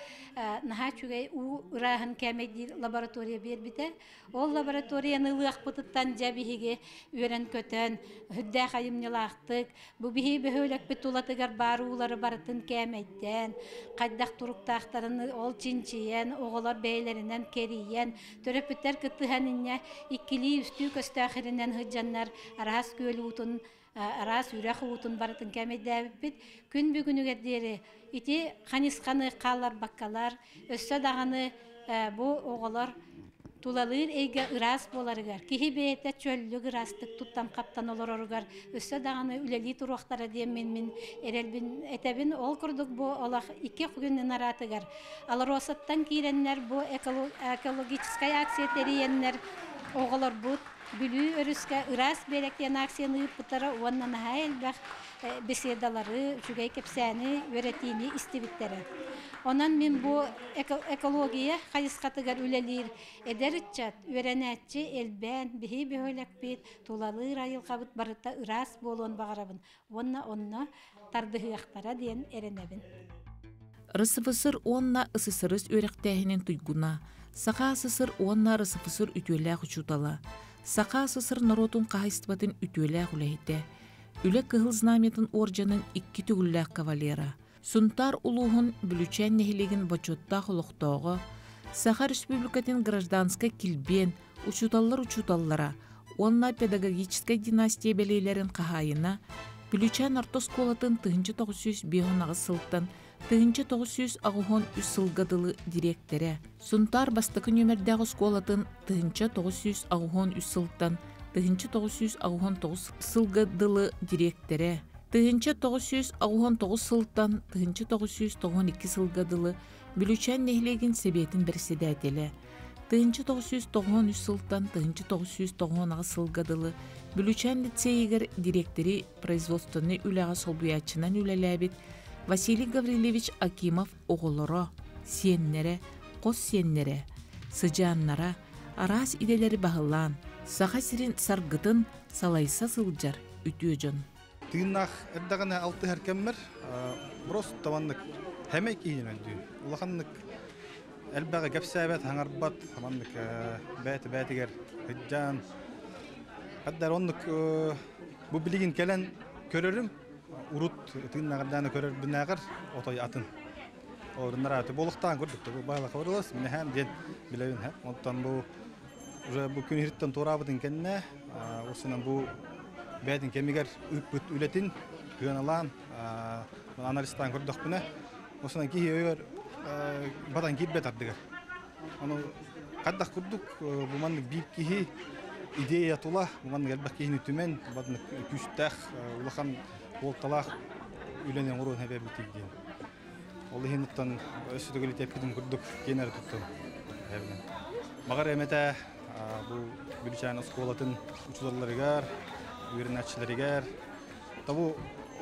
наһаа үчүгэй уу ырааһын кээмэйдиир лаборатория биэрбитэ. Ол лабораторияны ылыахпытыттан дьэ биһиги үөрэн-көтөн, үрдээх айымньылаахтык, бу биһи бөһүөлэкпит тулатыгар баар уулары барытын кээмэйдээн, хайдах туруктаахтарын ол чинчийэн, оҕолор бэйэлэринэн кэрийэн, төрөппүттэр кыттыһан инньэ иккилии-үстүү көстөөх иринэн сылдьаннар араас күөл уутун, араас үрэх уутун барытын кээмэйдээбиппит. Күн бүгүнүгэр диэри ити ханьысханы хаалларбаккалар, өссө даҕаны бу оҕолор тулалыыр эйгэ ыраас буоларыгар, киһи бэйэтэ чөллүк ыраастык туттан-хаптан олороругар өссө даҕаны үлэлии туруохтара диэн мин эрэлбин этэбин. Ол курдук бу олох икки күнүн араатыгар Алросаттан киирэннэр бу экологическай акция тэрийэннэр оҕолорбут Бүлүү өрүскэ ыраас биэрэк диэн акцияны ыыппыттара уонна наһаа элбэх беседалары, үчүгэй кэпсээни, үөрэтиини истибиттэрэ. Онон мин бу экология хайысхатыгар үлэлиир эдэр ыччат, үөрэнээччи элбээн, биһи бөһүөлэкпит, тулалыыр айылҕабыт барыта ыраас буолуон баҕарабын уонна онно тардыһыахтара диэн эрэнэбин. РСФСР уонна СССР үөрэхтээһинин туйгуна, Саха СССР уонна РСФСР үтүөлээх учуутала, Саха СССР норуотун хаһайыстыбатын үтүөлээх үлэһитэ, Үлэ Кыһыл Знамятын уордьанын икки төгүллээх кавалера, Сунтаар улууһун Бүлүчээн нэһилиэгин бочуоттаах олохтооҕо, Саха Республикатын гражданскай килбиэн, учууталлар учууталлара уонна педагогическай династия бэлиэлэрин хаһаайына, Бүлүчээн орто оскуолатын 1958 сылтан 1983 сылга дылы дириэктэрэ, Сунтаар бастакы нүөмэрдээх оскуолатын 1983 сылтан 1989 сылга дылы дириэктэрэ, 1989 сылтан 1992 сылга дылы Бүлүүчээн нэһилиэгин сэбиэтин бэрэссэдээтэлэ, 1993 сылтан 1998 сылга дылы Бүлүүчээн лицейигэр дириэктэри производственнай үлэҕэ солбуйааччынан үлэлээбит Василий Гаврильевич Акимов оҕолоро, сиэннэрэ, хос сиэннэрэ, сыдьааннара араас идэлэри баһылаан, Саха сирин саргытын салайса сылдьар үтүө дьон. Тыыннаах эрдэҕинэ алтыһар кэммэр просто маннык хэмэй киһини мөлдүү. Улаханнык элбэҕи кэпсээбэт, хаҥарбат, маннык бэйэтэ бэйэтигэр сылдьан. Хаддар оннук бу билигин кэлэн көрөрүм, урут тыыннаҕардааны көрөрбүнээҕэр отой атын. Оруннарааты буолуктаан көрдүк бу баалаха барылас минэһэм диэн билэбин һэ. Онтон бу уже бу күн иһиттэн туораабытын кэннэ осунан бу бэйэтин кэмигэр ыыппыт үлэтин кыаналаан анализтаан көрдөхпүнэ осунан киһи өйөр батан киирбэт ардыгар. Ону хайдах курдук бу маннык биир киһи идея тула бу маннык элбэх киһини түмэн маннык күүстээх улахан уолталаах үлэни оҥоруон эбэбитий диэн. Ол иһин оттон өссө төгүл эппитим курдук киэн эрэ туттум. Баҕар эмэтэ бу Бүлүчээн оскуолатын учууталларыгар, үөрэнээччилэригэр табу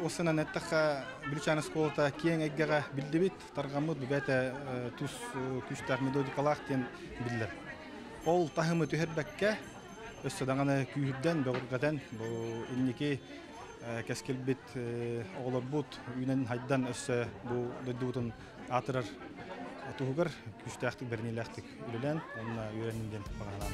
осынан эттэххэ Бүлүчээн оскуолата киэҥ эйгэҕэ биллибит, тарҕаммыт бэйэтэ тус күүстээх методикалаах диэн биллэр. Ол таһымы түһэрбэккэ өссө даҕаны күүһүрдэн, бөҕөргөтөн бу инники кэскилбит оҕолорбут үүнэн-хайдан өссө бу дойдубутун аатырар туһугар күүстээхтик, бэриниилээхтик үлэлээн уонна үөрэннин диэн баҕа санаам.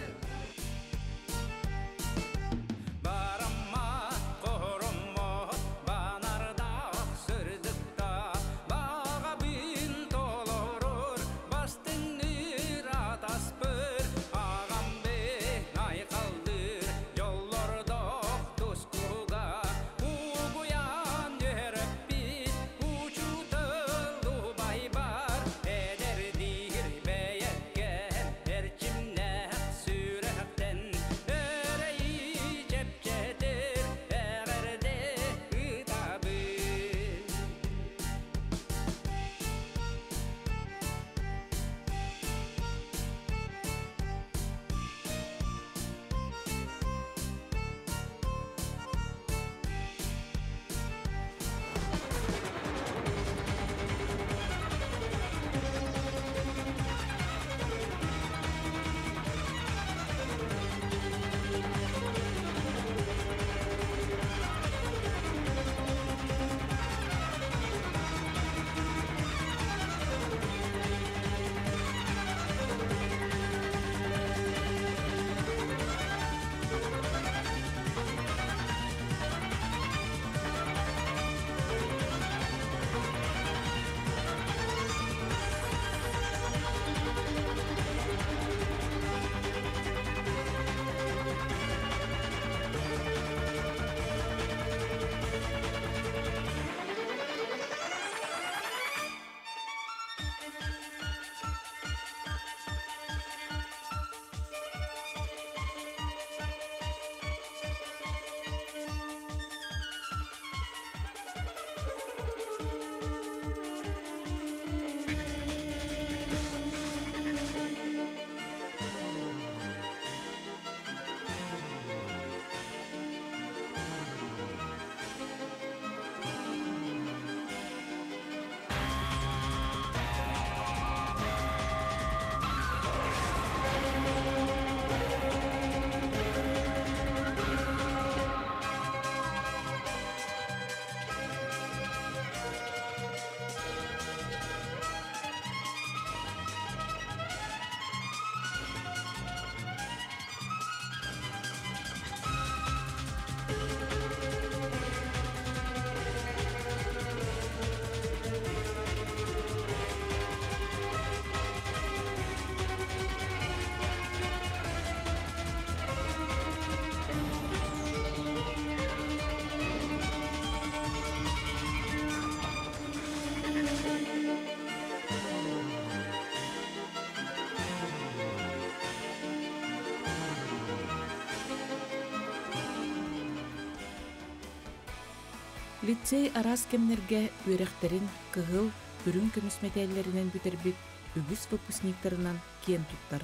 Лицей араас кэмнэргэ үөрэхтэрин кыһыл, үрүҥ көмүс мэтээллэринэн бүтэрбит үгүс выпускниктарынан киэн туттар.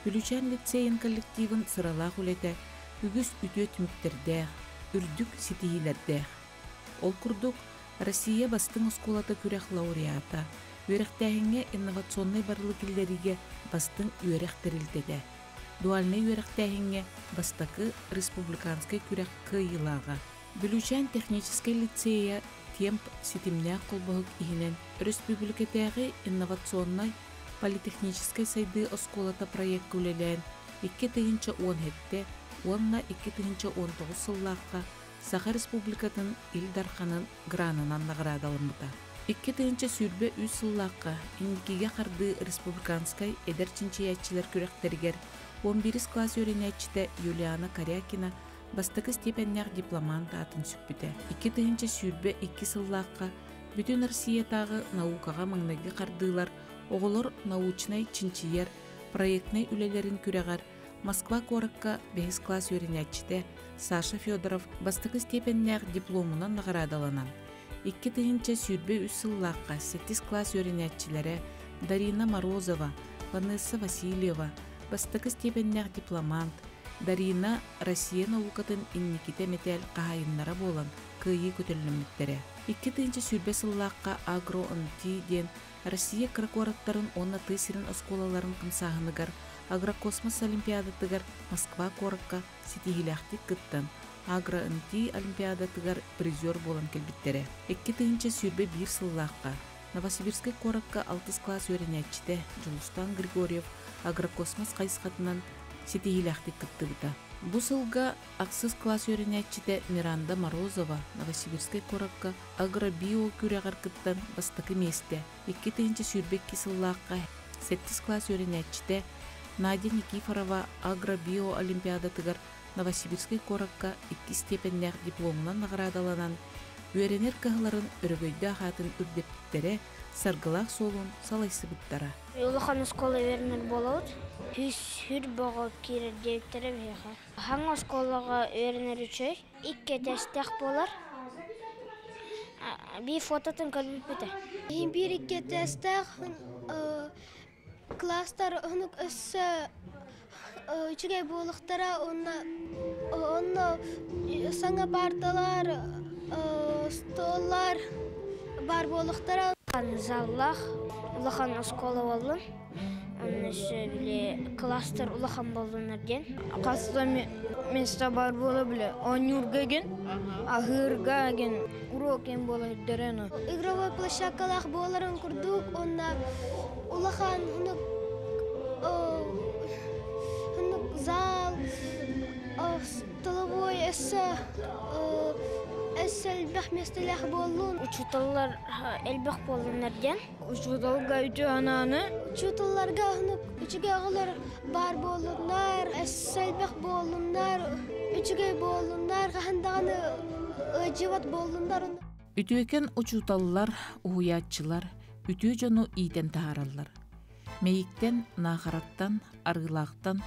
Бүлүүчээн лицейин коллективын сыралаах үлэтэ үгүс үтүө түмүктэрдээх, үрдүк ситиһиилэрдээх. Ол курдук, Россия бастыҥ оскуолата күрэх лауреата, үөрэхтээһиҥҥэ инновационнай барылы киллэриигэ бастыҥ үөрэх тэрилтэтэ, дуальнай үөрэхтээһиҥҥэ бастакы республиканскай күрэх кыайыылааҕа. Бүлүүчээн техническэй лицейэ Темп ситимнээх холбоһук иһинэн өрөспүүбүлүкэтээҕи инновационнай политехническэй сайдыы оскуолата проекка үлэлээн 2017 уонна 2019 сыллаахха Саха Республикатын Ил Дарханын гранынан наҕараадаламмыта. 2023 сыллаахха Инникигэ хардыы республиканскай эдэр чинчийээччилэр күрэхтэригэр 11 класс үөрэнээччитэ Юлиана Корякина бастакы степеннээх дипломант аатын сүкпүтэ. 2022 сыллаахха Бүтүн Россиятааҕы наукаҕа маҥнайгы хардыылар оҕолор научнай чинчийэр проектнай үлэлэрин күрэҕэр Москва куоракка бэһис класс үөрэнээччитэ Саша Федоров бастакы степеннээх дипломунан наҕараадаланан, 2023 сыллаахха сэттис класс үөрэнээччилэрэ Дарина Морозова, Ванесса Васильева бастакы степеннээх дипломант, Дарина Россия наукатын инникитэ мэтээл хаһаайыннара буолан кыайыы көтөллөммүттэрэ. 2020 сыллаахха Агро-НТ диэн Россия кыра куораттарын уонна тыа сирин оскуолаларын хамсааһыныгар Агрокосмос олимпиадатыгар Москва куоракка ситиһиилээхтик кыттан, Агро-НТ олимпиадатыгар призер буолан кэлбиттэрэ. 2021 сыллаахха Новосибирскай куоракка алтыс класс үөрэнээччитэ Дьулустаан Григорьев Агрокосмос хайысхатынан ситиһиилээхтик кыттыбыта. Бу сылга ахсыс класс үөрэнээччитэ Миранда Морозова Новосибирскай куоракка Агробио күрэҕэр кыттан бастакы миэстэ, 2022 сыллаахха сэттис класс үөрэнээччитэ Надя Никифорова Агробио олимпиадатыгар Новосибирскай куоракка иккис степеннээх дипломунан наҕараадаланан, үөрэнэр кыһаларын өрөгөйдөөх аатын үрдэппиттэрэ, саргылаах суолун салайсыбыттара. Улахан оскуола үөрэнэр буолабыт. Сүр бөҕө киирэр диэбиттэрэ биһиэхэ. Хаҥ оскуолаҕа үөрэнэр үчүгэй. Икки этээстээх буолар. Биир фототун көрбүппүтэ. Биир икки этээстээх класстар онук өссө үчүгэй буолуохтара уонна онно саҥа паарталар, столлар баар буолуохтара. Заллаах улахан оскуола буоллун. Онно өссө били класстар улахан буоллуннар диэн. Хас да место бар буола биле. Оонньуурга ген, аһыырга ген, урок ген буола ирдэрэн. Игровой площадкалаах буоларын курдук, онно улахан оннук зал, столовой өссө өссө элбэх миэстэлээх буоллун. Учууталлар элбэх буоллуннар диэн. Учууталга үтүө анааны. Учууталларга үчүгэй оҕолор баар буоллуннар, өссө элбэх буоллуннар, үчүгэй буоллуннар, хаһан даҕаны ыалдьыбат буоллуннар. Үтүөкэн учууталлар, уһуйааччылар үтүө дьону иитэн таһаараллар. Мэйиктэн, Наахараттан, Арыылаахтан,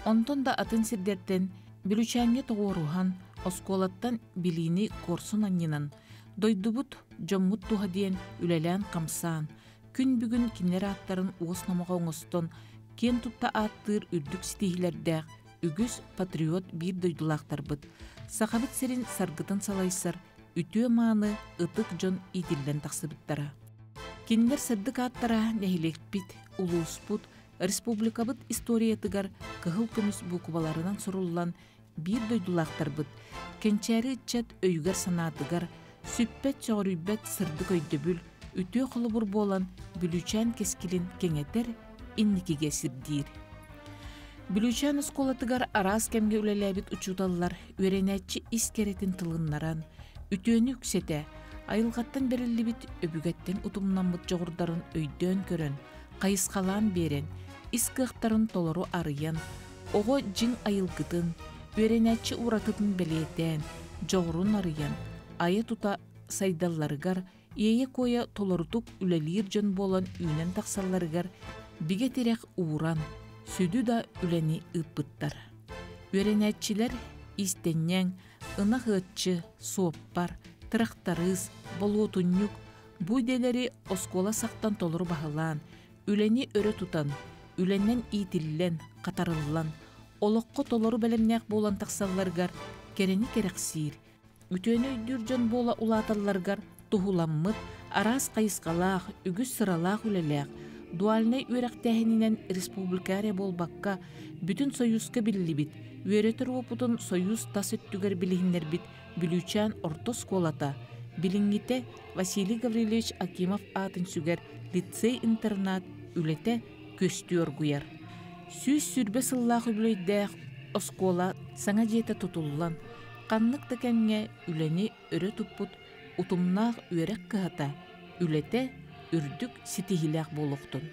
онтон да атын сирдэртэн Бүлүчээҥҥэ тоҕуоруһан, оскуолаттан билиини куорсун анньынан, дойдубут, дьоммут туһа диэн үлэлээн-хамсаан, күн бүгүн кинилэр ааттарын уос номоҕо оҥостон, киэн тутта ааттыыр үрдүк ситиһиилэрдээх үгүс патриот биир дойдулаахтарбыт, Сахабыт сирин саргытын салайсар үтүө-мааны ытык дьон иитиллэн тахсыбыттара. Кинилэр сырдык ааттара нэһилиэкпит, улууспут, республикабыт историятыгар кыһыл көмүс буукубаларынан суруллан биир дойдулаахтарбыт кэнчээри ыччат өйүгэр-санаатыгар сүппэт-сөҕүрүйбэт сырдык өйдөбүл, үтүө холобур буолан Бүлүүчээн кэскилин кэҥэтэр, инникигэ сирдиир. Бүлүүчээн оскуолатыгар араас кэмҥэ үлэлээбит учууталлар үөрэнээччи ис кэрэтин тылыннаран, үтүөнү үксэтэ, айылҕаттан бэриллибит өбүгэттэн утумнаммыт дьоҕурдарын өйдөөн көрөн, хайысхалаан биэрэн, ис кыахтарын толору арыйан, оҕо дьиҥ айылгытын, үөрэнээччи уратытын бэлиэтээн, дьоҕурун арыйан, айа-тута сайдалларыгар иэйэ-куойа толорутук үлэлиир дьон буолан үүнэн тахсалларыгар бигэ тирэх ууран, сүдү да үлэни ыыппыттар. Үөрэнээччилэр иистэнньэҥ, ынах ыаччы, суоппар, тырахтарыыс, болуотунньук бу идэлэри оскуола сахтан толору баһылаан, үлэни өрө тутан, үлэнэн иитиллэн, хатарыллан, олоххо толору бэлэмнээх буолан тахсалларыгар кэрэни кэрэхсиир, үтүөнү өйдүүр дьон буола улааталларыгар туһуламмыт араас хайысхалаах, үгүс сыралаах үлэлээх, дуальнай үөрэхтээһининэн республика эрэ буолбакка, бүтүн Союзка биллибит, үөрэтэр уопутун Союз тас өттүгэр билиһиннэрбит Бүлүүчээн орто оскуолата, билиҥҥитэ Василий Гаврильевич Акимов аатын сүгэр лицей-интернат үлэтэ күөстүү оргуйар. 120 сыллаах үбүлүөйдээх оскуола саҥа дьиэтэ тутуллан, ханнык да кэмҥэ үлэни өрө туппут утумнаах үөрэх кыһата үлэтэ үрдүк ситиһиилээх буолуохтун.